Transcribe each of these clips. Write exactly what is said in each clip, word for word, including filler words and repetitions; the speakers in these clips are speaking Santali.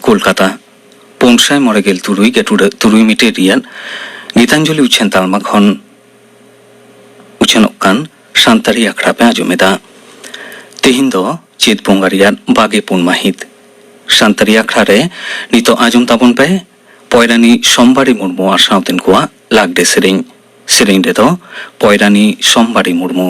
ᱠᱳᱞᱠᱟᱛᱟ᱾ ᱯᱩᱱ ᱥᱟᱭ ᱢᱚᱬᱮ ᱜᱮᱞ ᱛᱩᱨᱩᱭ ᱜᱟᱹᱴᱩᱰᱟᱹᱜ ᱛᱩᱨᱩᱭ ᱢᱤᱴᱟᱨ ᱨᱮᱭᱟᱜ ᱜᱤᱛᱟᱧᱡᱚᱞᱤ ᱩᱪᱷᱟᱹᱱ ᱛᱟᱞᱢᱟ ᱠᱷᱚᱱ ᱩᱪᱷᱟᱹᱱᱚᱜ ᱠᱟᱱ ᱥᱟᱱᱛᱟᱲᱤ ᱟᱠᱷᱲᱟ ᱯᱮ ᱟᱸᱡᱚᱢᱮᱫᱟ᱾ ᱛᱮᱦᱮᱧ ᱫᱚ ᱪᱟᱹᱛ ᱵᱚᱸᱜᱟ ᱨᱮᱭᱟᱜ ᱵᱟᱜᱮ ᱯᱩᱱ ᱢᱟᱹᱦᱤᱛ᱾ ᱥᱟᱱᱛᱟᱲᱤ ᱟᱠᱷᱲᱟ ᱨᱮ ᱱᱤᱛᱚᱜ ᱟᱸᱡᱚᱢ ᱛᱟᱵᱚᱱ ᱯᱮ ᱯᱚᱭᱨᱟᱱᱤ ᱥᱳᱢᱵᱟᱲᱤ ᱢᱩᱨᱢᱩ ᱟᱨ ᱥᱟᱶᱛᱮᱱ ᱠᱚᱣᱟᱜ ᱞᱟᱜᱽᱰᱮ ᱥᱮᱨᱮᱧ᱾ ᱥᱮᱨᱮᱧ ᱨᱮᱫᱚ ᱯᱚᱭᱨᱟᱱᱤ ᱥᱳᱢᱵᱟᱲᱤ ᱢᱩᱨᱢᱩ᱾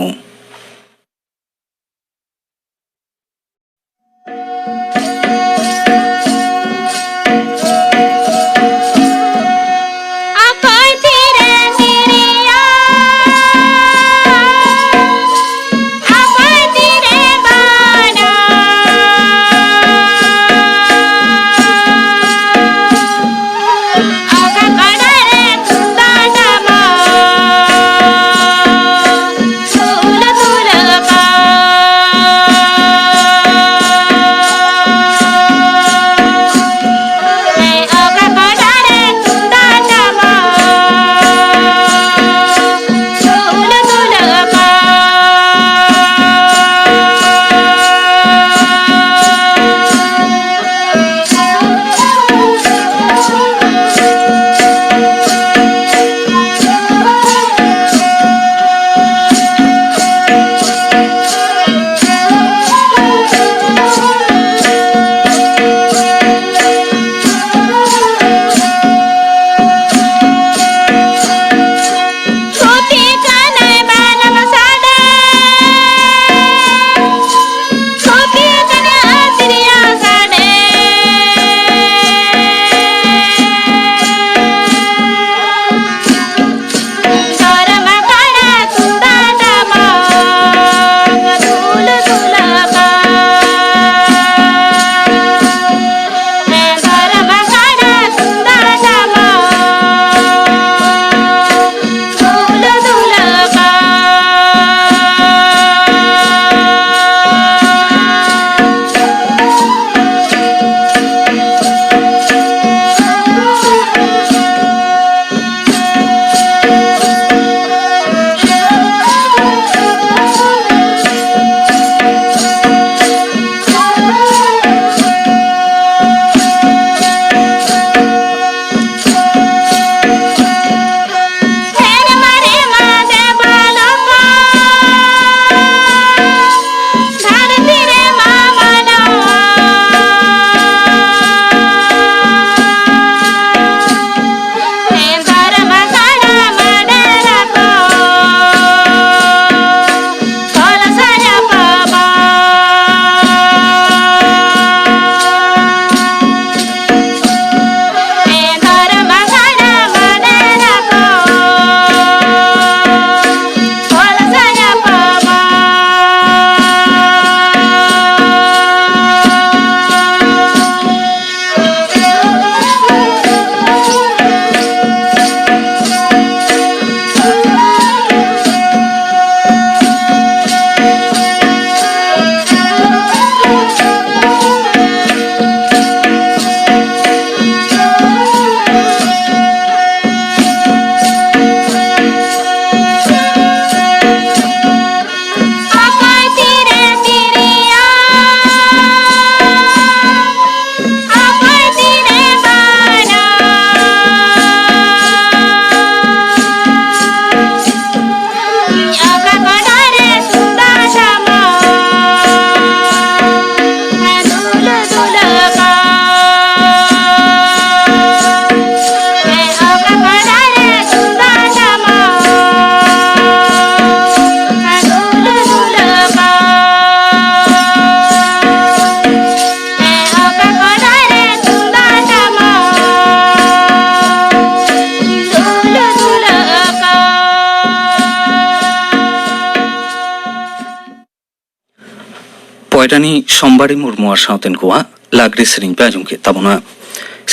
ᱨᱟᱱᱤ ᱥᱳᱢᱵᱟᱨᱤ ᱢᱩᱨᱢᱩ ᱟᱨ ᱥᱟᱶᱛᱮᱱ ᱠᱚᱣᱟᱜ ᱞᱟᱜᱽᱲᱮ ᱥᱮᱨᱮᱧ ᱯᱮ ᱟᱸᱡᱚᱢ ᱠᱮᱫ ᱛᱟᱵᱚᱱᱟ᱾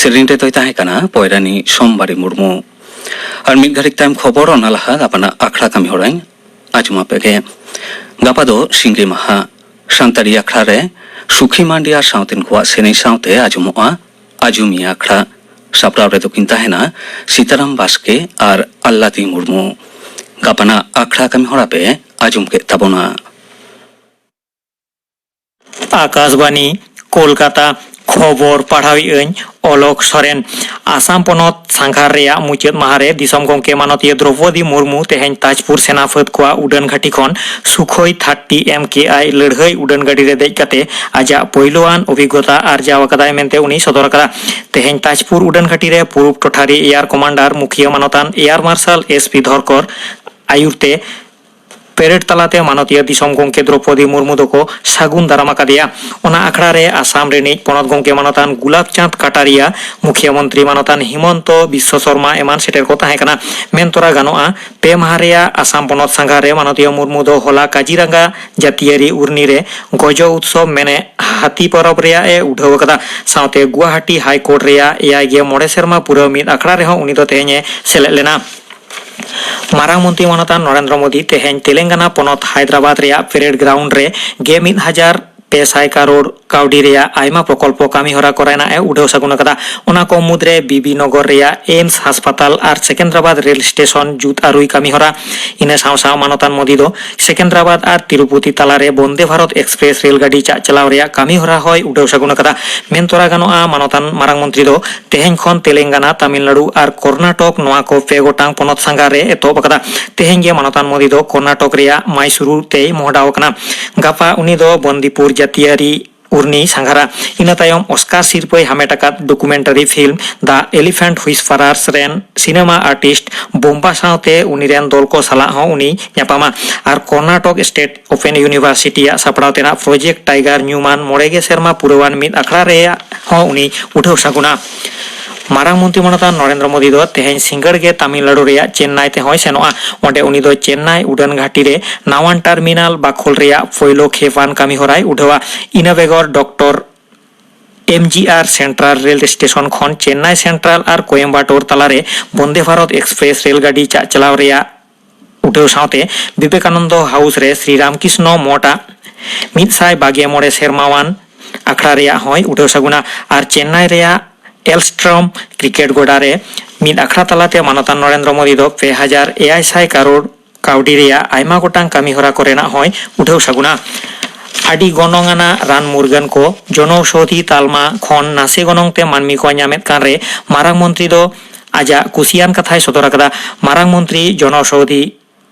ᱥᱮᱨᱮᱧ ᱨᱮᱫᱚᱭ ᱛᱟᱦᱮᱸ ᱠᱟᱱᱟ ᱯᱚᱭᱨᱟᱱᱤ ᱥᱳᱢᱵᱟᱨᱤ ᱢᱩᱨᱢᱩ᱾ ᱟᱨ ᱢᱤᱫ ᱜᱷᱟᱹᱲᱤᱡ ᱛᱟᱭᱚᱢ ᱠᱷᱚᱵᱚᱨ, ᱚᱱᱟ ᱞᱟᱦᱟ ᱜᱟᱯᱟᱱᱟᱜ ᱟᱠᱷᱲᱟ ᱠᱟᱹᱢᱤ ᱦᱚᱨᱟᱧ ᱟᱸᱡᱚᱢ ᱟᱯᱮ ᱜᱮ᱾ ᱜᱟᱯᱟ ᱫᱚ ᱥᱤᱸᱜᱤ ᱢᱟᱦᱟ᱾ ᱥᱟᱱᱛᱟᱲᱤ ᱟᱠᱷᱲᱟ ᱨᱮ ᱥᱩᱠᱷᱤ ᱢᱟᱱᱰᱤ ᱟᱨ ᱥᱟᱶᱛᱮᱱ ᱠᱚᱣᱟᱜ ᱥᱮᱨᱮᱧ ᱥᱟᱶᱛᱮ ᱟᱸᱡᱚᱢᱚᱜᱼᱟ ᱟᱡᱚᱢᱤᱭᱟᱹ ᱟᱠᱷᱲᱟ᱾ ᱥᱟᱯᱲᱟᱣ ᱨᱮᱫᱚ ᱠᱤᱱ ᱛᱟᱦᱮᱱᱟ ᱥᱤᱛᱟᱨᱟᱢ ᱵᱟᱥᱠᱮ ᱟᱨ ᱟᱞᱞᱟᱫᱤ ᱢᱩᱨᱢᱩ᱾ ᱜᱟᱯᱟᱱᱟᱜ ᱟᱠᱷᱲᱟ ᱠᱟᱹᱢᱤ ᱦᱚᱨᱟ ᱯᱮ ᱟᱸᱡᱚᱢ ᱠᱮᱫ ᱛᱟᱵᱚᱱᱟ᱾ ᱟᱠᱟᱥᱵᱟᱱᱤ, ᱠᱳᱞᱠᱟᱛᱟ᱾ ᱠᱷᱚᱵᱚᱨ ᱯᱟᱲᱦᱟᱣᱮᱫ ᱟᱹᱧ ᱚᱞᱚᱠ ᱥᱚᱨᱮᱱ᱾ ᱟᱥᱟᱢ ᱯᱚᱱᱚᱛ ᱥᱟᱸᱜᱷᱟᱨ ᱨᱮᱭᱟᱜ ᱢᱩᱪᱟᱹᱫ ᱢᱟᱦᱟ ᱨᱮ ᱫᱤᱥᱚᱢ ᱜᱚᱢᱠᱮ ᱢᱟᱱᱚᱛᱤᱭᱟᱹ ᱫᱨᱚᱣᱯᱚᱫᱤ ᱢᱩᱨᱢᱩ ᱛᱮᱦᱮᱧ ᱛᱟᱡᱽᱯᱩᱨ ᱥᱮᱱᱟ ᱯᱷᱟᱹᱫ ᱠᱚᱣᱟᱜ ᱩᱰᱟᱹᱱ ᱜᱷᱟᱹᱴᱤ ᱠᱷᱚᱱ ᱥᱩᱠᱷᱚᱭ ᱛᱷᱟᱨᱴᱤ ᱮᱢ ᱠᱮ ᱟᱭ ᱞᱟᱹᱲᱦᱟᱹᱭ ᱩᱰᱟᱹᱱ ᱜᱟᱹᱰᱤ ᱨᱮ ᱫᱮᱡ ᱠᱟᱛᱮ ᱟᱡᱟᱜ ᱯᱳᱭᱞᱳᱣᱟᱱ ᱚᱵᱷᱤᱜᱽᱜᱚᱛᱟ ᱟᱨᱡᱟᱣ ᱟᱠᱟᱫᱟᱭ ᱢᱮᱱᱛᱮ ᱩᱱᱤ ᱥᱚᱫᱚᱨ ᱟᱠᱟᱫᱟ᱾ ᱛᱮᱦᱮᱧ ᱛᱟᱡᱽᱯᱩᱨ ᱩᱰᱟᱹᱱ ᱜᱷᱟᱹᱴᱤ ᱨᱮ ᱯᱩᱨᱩᱵ ᱴᱚᱴᱷᱟᱨᱤ ᱮᱭᱟᱨ ᱠᱚᱢᱟᱱᱰᱟᱨ ᱢᱩᱠᱷᱤᱭᱟᱹ ᱢᱟᱱᱚᱛᱟᱱ ᱮᱭᱟᱨ ᱢᱟᱨᱥᱟᱞ ᱮᱥ ᱯᱤ ᱫᱷᱚᱨᱠᱚᱨ ᱟᱭᱩᱨ ᱛᱮ ᱯᱮᱨᱮᱰ ᱛᱟᱞᱟᱛᱮ ᱢᱟᱱᱚᱛᱤᱭᱟᱹ ᱫᱤᱥᱚᱢ ᱜᱚᱢᱠᱮ ᱫᱨᱚᱣᱯᱚᱫᱤ ᱢᱩᱨᱢᱩ ᱫᱚᱠᱚ ᱥᱟᱹᱜᱩᱱ ᱫᱟᱨᱟᱢ ᱟᱠᱟᱫᱮᱭᱟ᱾ ᱚᱱᱟ ᱟᱠᱷᱲᱟ ᱨᱮ ᱟᱥᱟᱢ ᱨᱤᱱᱤᱡ ᱯᱚᱱᱚᱛ ᱜᱚᱢᱠᱮ ᱢᱟᱱᱚᱛᱟᱱ ᱜᱩᱞᱟᱵ ᱪᱟᱸᱫᱽ ᱠᱟᱴᱟᱨᱤᱭᱟ, ᱢᱩᱠᱷᱭᱟᱹ ᱢᱚᱱᱛᱨᱤ ᱢᱟᱱᱚᱛᱟᱱ ᱦᱤᱢᱚᱱᱛᱚ ᱵᱤᱥᱥᱚ ᱥᱚᱨᱢᱟ ᱮᱢᱟᱱ ᱥᱮᱴᱮᱨ ᱠᱚ ᱛᱟᱦᱮᱸ ᱠᱟᱱᱟ᱾ ᱢᱮᱱ ᱛᱚᱨᱟ ᱜᱟᱱᱚᱜᱼᱟ, ᱯᱮ ᱢᱟᱦᱟ ᱨᱮᱭᱟᱜ ᱟᱥᱟᱢ ᱯᱚᱱᱚᱛ ᱥᱟᱸᱜᱷᱟᱨ ᱨᱮ ᱢᱟᱱᱚᱛᱤᱭᱟᱹ ᱢᱩᱨᱢᱩ ᱫᱚ ᱦᱚᱞᱟ ᱠᱟᱡᱤᱨᱟᱸᱜᱟ ᱡᱟᱹᱛᱤᱭᱟᱹᱨᱤ ᱩᱨᱱᱤ ᱨᱮ ᱜᱚᱡᱚ ᱩᱛᱥᱚᱵ ᱢᱮᱱᱮ ᱦᱟᱹᱛᱤ ᱯᱚᱨᱚᱵᱽ ᱨᱮᱭᱟᱜ ᱮ ᱩᱰᱷᱟᱹᱣ ᱟᱠᱟᱫᱟ᱾ ᱥᱟᱶᱛᱮ ᱜᱩᱣᱟᱦᱟᱴᱤ ᱦᱟᱭ ᱠᱳᱨᱴ ᱨᱮᱭᱟᱜ ᱮᱭᱟᱭ ᱜᱮ ᱢᱚᱬᱮ ᱥᱮᱨᱢᱟ ᱯᱩᱨᱟᱹᱣ ᱢᱤᱫ ᱟᱠᱷᱲᱟ ᱨᱮᱦᱚᱸ ᱩᱱᱤ ᱫᱚ ᱛᱮᱦᱮᱧ ᱮ ᱥᱮᱞᱮᱫ ᱞᱮᱱᱟ᱾ ᱢᱟᱨᱟᱝ ᱢᱚᱱᱛᱨᱤ ᱢᱟᱱᱚᱛᱟᱱ ᱱᱚᱨᱮᱱᱫᱨᱚ ᱢᱳᱫᱤ ᱛᱮᱦᱮᱧ ᱛᱮᱞᱮᱝᱜᱟᱱᱟ ᱯᱚᱱᱚᱛ ᱦᱟᱭᱫᱨᱟᱵᱟᱫᱽ ᱨᱮᱭᱟᱜ ᱯᱮᱨᱮᱰ ᱜᱨᱟᱣᱩᱱᱰ ᱨᱮ ᱜᱮᱞ ᱢᱤᱫ ᱦᱟᱡᱟᱨ ᱯᱮ ᱥᱟᱭ ᱠᱟᱨᱳᱲ ᱠᱟᱹᱣᱰᱤ ᱨᱮᱭᱟᱜ ᱟᱭᱢᱟ ᱯᱨᱚᱠᱚᱞᱯᱚ ᱠᱟᱹᱢᱤ ᱦᱚᱨᱟ ᱠᱚᱨᱮᱱᱟᱜ ᱮ ᱩᱰᱷᱟᱹᱣ ᱥᱟᱹᱜᱩᱱ ᱟᱠᱟᱫᱟ᱾ ᱚᱱᱟ ᱠᱚ ᱢᱩᱫᱽᱨᱮ ᱵᱤᱵᱤ ᱱᱚᱜᱚᱨ ᱨᱮᱭᱟᱜ ᱮᱢᱥ ᱦᱟᱥᱯᱟᱛᱟᱞ ᱟᱨ ᱥᱮᱠᱮᱱᱫᱨᱟᱵᱟᱫᱽ ᱨᱮᱞ ᱥᱴᱮᱥᱚᱱ ᱡᱩᱛ ᱟᱹᱨᱩᱭ ᱠᱟᱹᱢᱤ ᱦᱚᱨᱟ᱾ ᱤᱱᱟᱹ ᱥᱟᱶ ᱥᱟᱶ ᱢᱟᱱᱚᱛᱟᱱ ᱢᱳᱫᱤ ᱫᱚ ᱥᱮᱠᱮᱱᱫᱨᱟᱵᱟᱫᱽ ᱟᱨ ᱛᱤᱨᱩᱯᱚᱛᱤ ᱛᱟᱞᱟᱨᱮ ᱵᱚᱱᱫᱮ ᱵᱷᱟᱨᱚᱛ ᱮᱠᱥᱯᱨᱮᱥ ᱨᱮᱞ ᱜᱟᱹᱰᱤ ᱪᱟᱜ ᱪᱟᱞᱟᱣ ᱨᱮᱭᱟᱜ ᱠᱟᱹᱢᱤ ᱦᱚᱨᱟ ᱦᱚᱸᱭ ᱩᱰᱷᱟᱹᱣ ᱥᱟᱹᱜᱩᱱ ᱟᱠᱟᱫᱟ᱾ ᱢᱮᱱ ᱛᱚᱨᱟ ᱜᱟᱱᱚᱜᱼᱟ, ᱢᱟᱱᱚᱛᱟᱱ ᱢᱟᱨᱟᱝ ᱢᱚᱱᱛᱨᱤ ᱫᱚ ᱛᱮᱦᱮᱧ ᱠᱷᱚᱱ ᱛᱮᱞᱮᱝᱜᱟᱱᱟ, ᱛᱟᱢᱤᱞᱱᱟᱲᱩ ᱟᱨ ᱠᱚᱨᱱᱟᱴᱚᱠ ᱱᱚᱣᱟ ᱠᱚ ᱯᱮ ᱜᱚᱴᱟᱝ ᱯᱚᱱᱚᱛ ᱥᱟᱸᱜᱷᱟᱨ ᱮ ᱮᱛᱚᱦᱚᱵ ᱟᱠᱟᱫᱟ᱾ ᱛᱮᱦᱮᱧ ᱜᱮ ᱢᱟᱱᱚᱛᱟᱱ ᱢᱳᱫᱤ ᱫᱚ ᱠᱚᱨᱱᱟᱴᱚᱠ ᱨᱮᱭᱟᱜ ᱢᱟᱭᱥᱩᱨᱩ ᱛᱮᱭ ᱢᱚᱦᱰᱟᱣ ᱟᱠᱟᱱᱟ᱾ ᱜᱟᱯᱟ ᱩᱱᱤ ᱫᱚ ᱵᱚᱱᱫᱤᱯᱩᱨ ᱡᱟᱹᱛᱤᱭᱟᱹᱨᱤ ᱩᱨᱱᱤ ᱥᱟᱸᱜᱷᱟᱨᱟ᱾ ᱤᱱᱟᱹ ᱛᱟᱭᱚᱢ ᱚᱥᱠᱟᱨ ᱥᱤᱨᱯᱟᱹᱭ ᱦᱟᱢᱮᱴ ᱟᱠᱟᱫ documentary film The Elephant Whisperers ᱨᱮᱱ ᱥᱤᱱᱮᱢᱟ ᱟᱨᱴᱤᱥᱴ ᱵᱳᱢᱵᱟ ᱥᱟᱶᱛᱮ ᱩᱱᱤ ᱨᱮᱱ ᱫᱚᱞ ᱠᱚ ᱥᱟᱞᱟᱜ ᱦᱚᱸ ᱩᱱᱤ ᱧᱟᱯᱟᱢᱟ᱾ ᱟᱨ ᱠᱚᱨᱱᱟᱴᱚᱠ ᱥᱴᱮᱴ ᱳᱯᱮᱱ ᱤᱭᱩᱱᱤᱵᱷᱟᱨᱥᱤᱴᱤ ᱭᱟᱜ ᱥᱟᱯᱲᱟᱣ ᱛᱮᱱᱟᱜ ᱯᱨᱚᱡᱮᱠᱴ ᱴᱟᱭᱜᱟᱨ ᱧᱩᱢᱟᱱ ᱢᱚᱬᱮ ᱜᱮ ᱥᱮᱨᱢᱟ ᱯᱩᱨᱟᱹᱣᱟᱱ ᱢᱤᱫ ᱟᱠᱷᱲᱟ ᱨᱮᱭᱟᱜ ᱦᱚᱸ ᱩᱱᱤ ᱩᱰᱷᱟᱹᱣ ᱥᱟᱹᱜᱩᱱᱟ᱾ ᱢᱟᱨᱟᱝ ᱢᱚᱱᱛᱨᱤ ᱢᱟᱱᱚᱛᱟᱱ ᱱᱚᱨᱮᱱᱫᱨᱚ ᱢᱳᱫᱤ ᱫᱚ ᱛᱮᱦᱮᱧ ᱥᱤᱸᱜᱟᱹᱲ ᱜᱮ ᱛᱟᱢᱤᱞᱱᱟᱲᱩ ᱨᱮᱭᱟᱜ ᱪᱮᱱᱱᱟᱭ ᱛᱮᱦᱚᱸᱭ ᱥᱮᱱᱚᱜᱼᱟ᱾ ᱚᱸᱰᱮ ᱩᱱᱤ ᱫᱚ ᱪᱮᱱᱱᱟᱭ ᱩᱰᱟᱹᱱ ᱜᱷᱟᱹᱴᱤ ᱨᱮ ᱱᱟᱣᱟᱱ ᱴᱟᱨᱢᱤᱱᱟᱞ ᱵᱟᱠᱷᱳᱞ ᱨᱮᱭᱟᱜ ᱯᱳᱭᱞᱳ ᱠᱷᱮᱯᱟᱱ ᱠᱟᱹᱢᱤ ᱦᱚᱨᱟᱭ ᱩᱰᱷᱟᱹᱣᱟ᱾ ᱤᱱᱟᱹ ᱵᱮᱜᱚᱨ ᱰᱚᱠᱴᱚᱨ ᱮᱢ ᱡᱤ ᱟᱨ ᱥᱮᱱᱴᱨᱟᱞ ᱨᱮᱞ ᱥᱴᱮᱥᱚᱱ ᱠᱷᱚᱱ ᱪᱮᱱᱱᱟᱭ ᱥᱮᱱᱴᱨᱟᱞ ᱟᱨ ᱠᱳᱭᱮᱢᱵᱟᱴᱳᱨ ᱛᱟᱞᱟᱨᱮ ᱵᱚᱱᱫᱮ ᱵᱷᱟᱨᱚᱛ ᱮᱠᱥᱯᱨᱮᱥ ᱨᱮᱞ ᱜᱟᱹᱰᱤ ᱪᱟᱜ ᱪᱟᱞᱟᱣ ᱨᱮᱭᱟᱜ ᱩᱰᱷᱟᱹᱣ ᱥᱟᱶᱛᱮ ᱵᱤᱵᱮᱠᱟᱱᱚᱱᱫᱚ ᱦᱟᱣᱩᱥ ᱨᱮ ᱥᱨᱤ ᱨᱟᱢᱠᱨᱤᱥᱱᱚ ᱢᱚᱴᱷ ᱟᱜ ᱢᱤᱫ ᱥᱟᱭ ᱵᱟᱜᱮ ᱢᱚᱬᱮ ᱥᱮᱨᱢᱟᱣᱟᱱ ᱟᱠᱷᱲᱟ ᱨᱮᱭᱟᱜ ᱦᱚᱸᱭ ᱩᱰᱷᱟᱹᱣ ᱥᱟᱹᱜᱩᱱᱟ᱾ ᱟᱨ ᱪᱮᱱᱱᱟᱭ ᱨᱮᱭᱟᱜ ᱮᱞᱥᱴᱨᱚᱢ ᱠᱨᱤᱠᱮᱴ ᱜᱚᱰᱟ ᱨᱮ ᱢᱤᱫ ᱟᱠᱷᱲᱟ ᱛᱟᱞᱟᱛᱮ ᱢᱟᱱᱚᱛᱟᱱ ᱱᱚᱨᱮᱱᱫᱨᱚ ᱢᱳᱫᱤ ᱫᱚ ᱯᱮ ᱦᱟᱡᱟᱨ ᱮᱭᱟᱭ ᱥᱟᱭ ᱠᱟᱨᱳᱲ ᱠᱟᱹᱣᱰᱤ ᱨᱮᱭᱟᱜ ᱟᱭᱢᱟ ᱜᱚᱴᱟᱝ ᱠᱟᱹᱢᱤ ᱦᱚᱨᱟ ᱠᱚᱨᱮᱱᱟᱜ ᱦᱚᱸᱭ ᱩᱰᱷᱟᱹᱣ ᱥᱟᱹᱜᱩᱱᱟ᱾ ᱟᱹᱰᱤ ᱜᱚᱱᱚᱝ ᱟᱱᱟᱜ ᱨᱟᱱ ᱢᱩᱨᱜᱟᱹᱱ ᱠᱚ ᱡᱚᱱᱚᱣᱥᱚᱫᱷᱤ ᱛᱟᱞᱢᱟ ᱠᱷᱚᱱ ᱱᱟᱥᱮ ᱜᱚᱱᱚᱝ ᱛᱮ ᱢᱟᱹᱱᱢᱤ ᱠᱚ ᱧᱟᱢᱮᱫ ᱠᱟᱱ ᱨᱮ ᱢᱟᱨᱟᱝ ᱢᱚᱱᱛᱨᱤ ᱫᱚ ᱟᱡᱟᱜ ᱠᱩᱥᱤᱭᱟᱱ ᱠᱟᱛᱷᱟᱭ ᱥᱚᱫᱚᱨ ᱟᱠᱟᱫᱟ᱾ ᱢᱟᱨᱟᱝ ᱢᱚᱱᱛᱨᱤ ᱡᱚᱱᱚᱣᱥᱚᱫᱷᱤ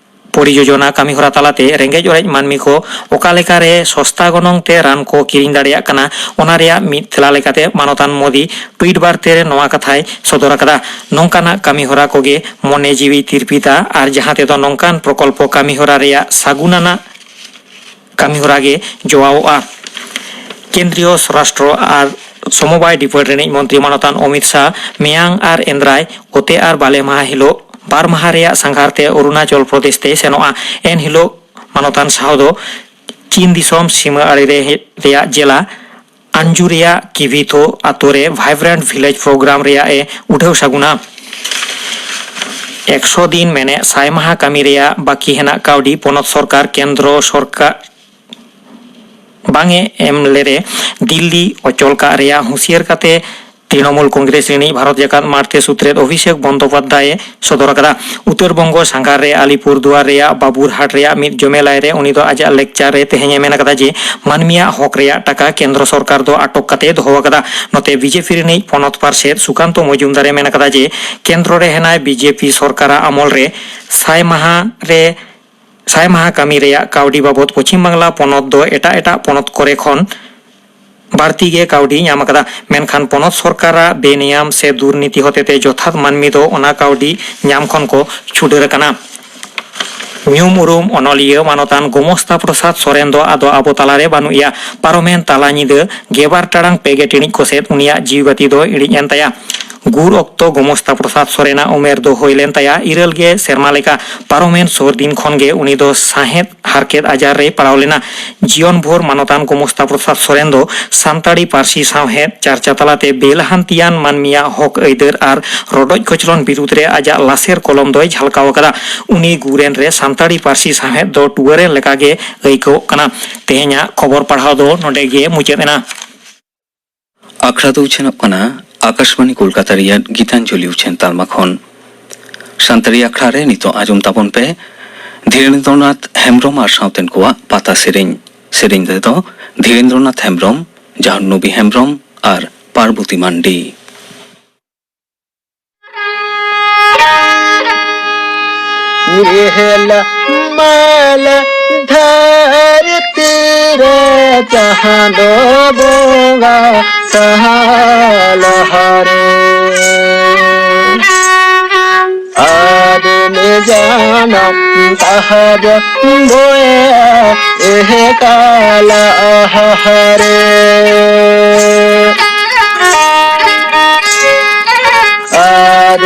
ᱯᱚᱨᱤᱡᱳᱡᱚᱱᱟ ᱠᱟᱹᱢᱤᱦᱚᱨᱟ ᱛᱟᱞᱟᱛᱮ ᱨᱮᱸᱜᱮᱡ ᱚᱨᱮᱡ ᱢᱟᱹᱱᱢᱤ ᱠᱚ ᱚᱠᱟ ᱞᱮᱠᱟᱨᱮ ᱥᱚᱥᱛᱟ ᱜᱚᱱᱚᱝ ᱛᱮ ᱨᱟᱱ ᱠᱚ ᱠᱤᱨᱤᱧ ᱫᱟᱲᱮᱭᱟᱜ ᱠᱟᱱᱟ, ᱚᱱᱟ ᱨᱮᱭᱟᱜ ᱢᱤᱫ ᱛᱮᱞᱟ ᱞᱮᱠᱟᱛᱮ ᱢᱟᱱᱚᱛᱟᱱ ᱢᱳᱫᱤ ᱴᱩᱭᱤᱴ ᱵᱟᱨᱛᱮ ᱨᱮ ᱱᱚᱣᱟ ᱠᱟᱛᱷᱟᱭ ᱥᱚᱫᱚᱨ ᱟᱠᱟᱫᱟ, "ᱱᱚᱝᱠᱟᱱᱟᱜ ᱠᱟᱹᱢᱤᱦᱚᱨᱟ ᱠᱚᱜᱮ ᱢᱚᱱᱮ ᱡᱤᱣᱤ ᱛᱤᱨᱯᱤᱛᱟ ᱟᱨ ᱡᱟᱦᱟᱸ ᱛᱮᱫᱚ ᱱᱚᱝᱠᱟᱱ ᱯᱨᱚᱠᱚᱞᱯᱚ ᱠᱟᱹᱢᱤᱦᱚᱨᱟ ᱨᱮᱭᱟᱜ ᱥᱟᱹᱜᱩᱱ ᱟᱱᱟᱜ ᱠᱟᱹᱢᱤᱦᱚᱨᱟ ᱜᱮ ᱡᱚᱣᱟᱣᱚᱜᱼᱟ᱾" ᱠᱮᱱᱫᱨᱤᱭᱚ ᱥᱚᱨᱟᱥᱴᱨᱚ ᱟᱨ ᱥᱚᱢᱚᱵᱟᱭ ᱰᱤᱯᱟᱨᱴ ᱨᱤᱱᱤᱡ ᱢᱚᱱᱛᱨᱤ ᱢᱟᱱᱚᱛᱟᱱ ᱚᱢᱤᱛ ᱥᱟᱦ ᱢᱮᱭᱟᱝ ᱟᱨ ᱮᱱᱫᱨᱟᱭ ᱚᱛᱮ ᱟᱨ ᱵᱟᱞᱮ ᱢᱟᱦᱟ ᱦᱤᱞᱳᱜ ᱵᱟᱨ ᱢᱟᱦᱟ ᱨᱮᱭᱟᱜ ᱥᱟᱸᱜᱷᱟᱨ ᱛᱮ ᱚᱨᱩᱱᱟᱪᱚᱞ ᱯᱨᱚᱫᱮᱥ ᱛᱮᱭ ᱥᱮᱱᱚᱜᱼᱟ᱾ ᱮᱱ ᱦᱤᱞᱳᱜ ᱢᱟᱱᱚᱛᱟᱱ ᱥᱟᱦ ᱫᱚ ᱪᱤᱱ ᱫᱤᱥᱚᱢ ᱥᱤᱢᱟᱹ ᱟᱲᱮ ᱨᱮ ᱦᱮᱡ ᱨᱮᱭᱟᱜ ᱡᱮᱞᱟ ᱟᱱᱡᱩ ᱨᱮᱭᱟᱜ ᱠᱤᱵᱤᱛᱷᱳ ᱟᱛᱳ ᱨᱮ ᱵᱷᱟᱭᱵᱨᱮᱱᱴ ᱵᱷᱤᱞᱮᱡᱽ ᱯᱨᱳᱜᱨᱟᱢ ᱨᱮᱭᱟᱜ ᱮ ᱩᱰᱷᱟᱹᱣ ᱥᱟᱹᱜᱩᱱᱟ᱾ ᱮᱠᱥᱚ ᱫᱤᱱ ᱢᱮᱱᱮᱫ ᱥᱟᱭ ᱢᱟᱦᱟ ᱠᱟᱹᱢᱤ ᱨᱮᱭᱟᱜ ᱵᱟᱹᱠᱤ ᱦᱮᱱᱟᱜ ᱠᱟᱹᱣᱰᱤ ᱯᱚᱱᱚᱛ ᱥᱚᱨᱠᱟᱨ ᱠᱮᱱᱫᱨᱚ ᱥᱚᱨᱠᱟᱨ ᱵᱟᱝ ᱮ ᱮᱢ ᱞᱮᱨᱮ ᱫᱤᱞᱞᱤ ᱚᱪᱚᱞ ᱠᱟᱜ ᱨᱮᱭᱟᱜ ᱦᱩᱸᱥᱤᱭᱟᱹᱨ ᱠᱟᱛᱮ ᱛᱨᱤᱱᱚᱢᱩᱞ ᱠᱚᱝᱜᱨᱮᱥ ᱨᱤᱱᱤᱡ ᱵᱷᱟᱨᱚᱛ ᱡᱟᱠᱟᱛ ᱢᱟᱲᱛᱮ ᱥᱩᱛᱨᱮᱛ ᱚᱵᱷᱤᱥᱮᱠ ᱵᱚᱱᱫᱚᱯᱟᱫᱽᱫᱷᱟᱭ ᱮ ᱥᱚᱫᱚᱨ ᱟᱠᱟᱫᱟ᱾ ᱩᱛᱛᱚᱨ ᱵᱚᱝᱜᱚ ᱥᱟᱸᱜᱷᱟᱨ ᱨᱮ ᱟᱞᱤᱯᱩᱨ ᱫᱩᱣᱟᱨ ᱨᱮᱭᱟᱜ ᱵᱟᱵᱩᱨᱦᱟᱴ ᱨᱮᱭᱟᱜ ᱢᱤᱫ ᱡᱚᱢᱮᱞᱟᱭ ᱨᱮ ᱩᱱᱤ ᱫᱚ ᱟᱡᱟᱜ ᱞᱮᱠᱪᱟᱨ ᱨᱮ ᱛᱮᱦᱮᱧ ᱮ ᱢᱮᱱ ᱟᱠᱟᱫᱟ ᱡᱮ ᱢᱟᱹᱱᱢᱤᱭᱟᱜ ᱦᱚᱠ ᱨᱮᱭᱟᱜ ᱴᱟᱠᱟ ᱠᱮᱱᱫᱨᱚ ᱥᱚᱨᱠᱟᱨ ᱫᱚ ᱟᱴᱚᱠ ᱠᱟᱛᱮ ᱫᱚᱦᱚ ᱟᱠᱟᱫᱟ᱾ ᱱᱚᱛᱮ ᱵᱤᱡᱮᱯᱤ ᱨᱤᱱᱤᱡ ᱯᱚᱱᱚᱛ ᱯᱟᱨᱥᱮᱛ ᱥᱩᱠᱟᱱᱛᱚ ᱢᱚᱡᱩᱢᱫᱟᱨ ᱮ ᱢᱮᱱ ᱟᱠᱟᱫᱟ ᱡᱮ ᱠᱮᱱᱫᱨᱚ ᱨᱮ ᱦᱮᱱᱟᱭ ᱵᱤᱡᱮᱯᱤ ᱥᱚᱨᱠᱟᱨᱟᱜ ᱟᱢᱚᱞ ᱨᱮ ᱥᱟᱭ ᱢᱟᱦᱟ ᱨᱮ ᱥᱟᱭ ᱢᱟᱦᱟ ᱠᱟᱹᱢᱤ ᱨᱮᱭᱟᱜ ᱠᱟᱹᱣᱰᱤ ᱵᱟᱵᱚᱛ ᱯᱚᱪᱷᱤᱢ ᱵᱟᱝᱞᱟ ᱯᱚᱱᱚᱛ ᱫᱚ ᱮᱴᱟᱜ ᱮᱴᱟᱜ ᱯᱚᱱᱚᱛ ᱠᱚᱨᱮ ᱠᱷᱚᱱ ᱵᱟᱹᱲᱛᱤ ᱜᱮ ᱠᱟᱹᱣᱰᱤ ᱧᱟᱢ ᱟᱠᱟᱫᱟ᱾ ᱢᱮᱱᱠᱷᱟᱱ ᱯᱚᱱᱚᱛ ᱥᱚᱨᱠᱟᱨᱟᱜ ᱵᱮᱱᱤᱭᱟᱢ ᱥᱮ ᱫᱩᱨᱱᱤᱛᱤ ᱦᱚᱛᱮᱛᱮ ᱡᱚᱛᱷᱟᱛ ᱢᱟᱹᱱᱢᱤ ᱫᱚ ᱚᱱᱟ ᱠᱟᱹᱣᱰᱤ ᱧᱟᱢ ᱠᱷᱚᱱ ᱠᱚ ᱪᱷᱩᱰᱟᱹᱨ ᱟᱠᱟᱱᱟ᱾ ᱧᱩᱢ ᱩᱨᱩᱢ ᱚᱱᱚᱞᱤᱭᱟᱹ ᱢᱟᱱᱚᱛᱟᱱ ᱜᱳᱢᱚᱥᱛᱟ ᱯᱨᱚᱥᱟᱫᱽ ᱥᱚᱨᱮᱱ ᱫᱚ ᱟᱫᱚ ᱟᱵᱚ ᱛᱟᱞᱟᱨᱮ ᱵᱟᱹᱱᱩᱜ ᱮᱭᱟ᱾ ᱯᱟᱨᱚᱢᱮᱱ ᱛᱟᱞᱟ ᱧᱤᱫᱟᱹ ᱜᱮᱞᱵᱟᱨ ᱴᱟᱲᱟᱝ ᱯᱮ ᱜᱮ ᱴᱤᱬᱤᱡ ᱠᱚ ᱥᱮᱫ ᱩᱱᱤᱭᱟᱜ ᱡᱤᱣᱤ ᱵᱟᱹᱛᱤ ᱫᱚ ᱤᱬᱤᱡ ᱮᱱ ᱛᱟᱭᱟ᱾ ᱜᱩᱨ ᱚᱠᱛᱚ ᱜᱚᱢᱚᱥᱛᱟ ᱯᱨᱚᱥᱟᱫᱽ ᱥᱚᱨᱮᱱᱟᱜ ᱩᱢᱮᱨ ᱫᱚ ᱦᱩᱭ ᱞᱮᱱ ᱛᱟᱭᱟ ᱤᱨᱟᱹᱞ ᱜᱮ ᱥᱮᱨᱢᱟ ᱞᱮᱠᱟ᱾ ᱯᱟᱨᱚᱢᱮᱱ ᱥᱩᱨ ᱫᱤᱱ ᱠᱷᱚᱱ ᱜᱮ ᱩᱱᱤ ᱫᱚ ᱥᱟᱦᱮᱫ ᱦᱟᱨᱠᱮᱛ ᱟᱡᱟᱨ ᱨᱮᱭ ᱯᱟᱲᱟᱣ ᱞᱮᱱᱟ᱾ ᱡᱤᱭᱚᱱ ᱵᱷᱳᱨ ᱢᱟᱱᱚᱛᱟᱱ ᱜᱚᱢᱚᱥᱛᱟ ᱯᱨᱚᱥᱟᱫᱽ ᱥᱚᱨᱮᱱ ᱫᱚ ᱥᱟᱱᱛᱟᱲᱤ ᱯᱟᱹᱨᱥᱤ ᱥᱟᱶᱦᱮᱫ ᱪᱟᱨᱪᱟ ᱛᱟᱞᱟᱛᱮ ᱵᱮᱼᱞᱟᱦᱟᱱᱛᱤᱭᱟᱱ ᱢᱟᱹᱱᱢᱤᱭᱟᱜ ᱦᱚᱠ ᱟᱹᱭᱫᱟᱹᱨ ᱟᱨ ᱨᱚᱰᱚᱡ ᱠᱚᱪᱞᱚᱱ ᱵᱤᱨᱩᱫᱽ ᱨᱮ ᱟᱡᱟᱜ ᱞᱟᱥᱮᱨ ᱠᱚᱞᱚᱢ ᱫᱚᱭ ᱡᱷᱟᱞᱠᱟᱣ ᱟᱠᱟᱫᱟ᱾ ᱩᱱᱤ ᱜᱩᱨᱮᱱ ᱨᱮ ᱥᱟᱱᱛᱟᱲᱤ ᱯᱟᱹᱨᱥᱤ ᱥᱟᱶᱦᱮᱫ ᱫᱚ ᱴᱩᱣᱟᱹᱨᱮᱱ ᱞᱮᱠᱟᱜᱮ ᱟᱹᱭᱠᱟᱹᱣᱚᱜ ᱠᱟᱱᱟ᱾ ᱛᱮᱦᱮᱧᱟᱜ ᱠᱷᱚᱵᱚᱨ ᱯᱟᱲᱦᱟᱣ ᱫᱚ ᱱᱚᱰᱮ ᱜᱮ ᱢᱩᱪᱟᱹᱫ ᱮᱱᱟ᱾ ᱟᱠᱷᱲᱟ ᱫᱚ ᱩᱪᱷᱟᱹᱱᱚᱜ ᱠᱟᱱᱟ ᱟᱠᱟᱥᱵᱟᱬᱤ ᱠᱳᱞᱠᱟᱛᱟ ᱨᱮᱭᱟᱜ ᱜᱤᱛᱟᱧᱡᱚᱞᱤ ᱩᱪᱷᱟᱹᱱ ᱛᱟᱞᱢᱟ ᱠᱷᱚᱱ᱾ ᱥᱟᱱᱛᱟᱲᱤ ᱟᱠᱷᱲᱟ ᱨᱮ ᱱᱤᱛᱚᱜ ᱟᱸᱡᱚᱢ ᱛᱟᱵᱚᱱ ᱯᱮ ᱫᱷᱤᱨᱮᱱᱫᱨᱚᱱᱟᱛᱷ ᱦᱮᱢᱵᱽᱨᱚᱢ ᱟᱨ ᱥᱟᱶᱛᱮᱱ ᱠᱚᱣᱟᱜ ᱯᱟᱛᱟ ᱥᱮᱨᱮᱧ᱾ ᱥᱮᱨᱮᱧ ᱨᱮᱫᱚ ᱫᱷᱤᱨᱮᱱᱫᱨᱚᱱᱟᱛᱷ ᱦᱮᱢᱵᱽᱨᱚᱢ, ᱡᱟᱦᱱᱚᱵᱤ ᱦᱮᱢᱵᱽᱨᱚᱢ ᱟᱨ ᱯᱟᱨᱵᱚᱛᱤ ᱢᱟᱱᱰᱤ᱾ ᱨᱤᱦᱮᱞ ᱢᱟᱞ ᱫᱷᱟᱹᱨᱛᱤ ᱨᱮ ᱪᱟᱸᱫᱚ ᱵᱚᱸᱜᱟ ᱛᱟᱦᱟ ᱞᱟᱦᱟᱨᱮ᱾ ᱟᱫᱢᱤ ᱡᱟᱱᱟᱢ ᱛᱟᱦᱟ ᱵᱚᱸᱜᱟ ᱮᱦ ᱠᱟᱞ ᱟᱦᱟᱨᱮ᱾ ᱟᱨ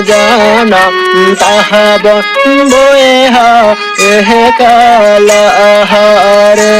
ᱡᱟᱱᱟᱢ ᱛᱟᱦᱟᱵᱚᱱ ᱵᱚᱭᱦᱟ ᱮᱦ ᱠᱟᱞ ᱟᱦᱟᱨᱮ᱾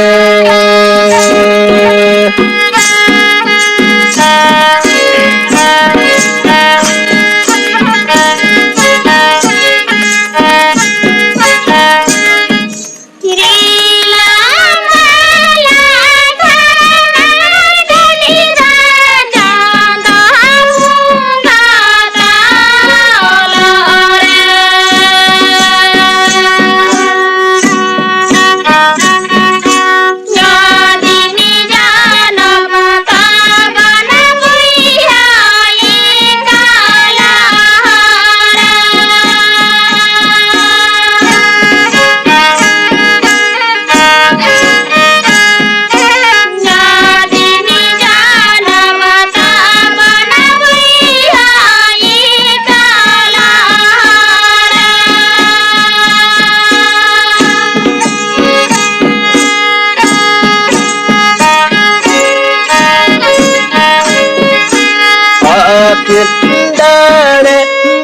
ᱫᱟᱲᱮ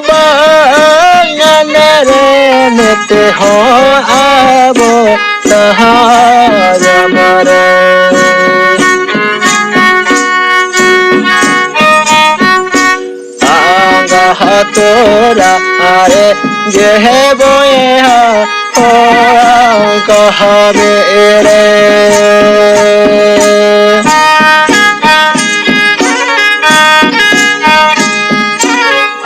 ᱵᱟᱝ ᱟᱱᱟᱨᱮ ᱱᱮᱛᱮ ᱦᱚᱸ ᱟᱵᱚ ᱥᱟᱦᱟᱨ ᱢᱟᱨᱮ᱾ ᱟᱸᱜᱟ ᱦᱟᱛᱚᱨᱟ ᱟᱨᱮ ᱡᱮᱦᱮ ᱵᱚᱭᱮᱦᱟ ᱦᱚᱲᱟᱝ ᱠᱟᱦᱟ ᱵᱮᱨᱮ᱾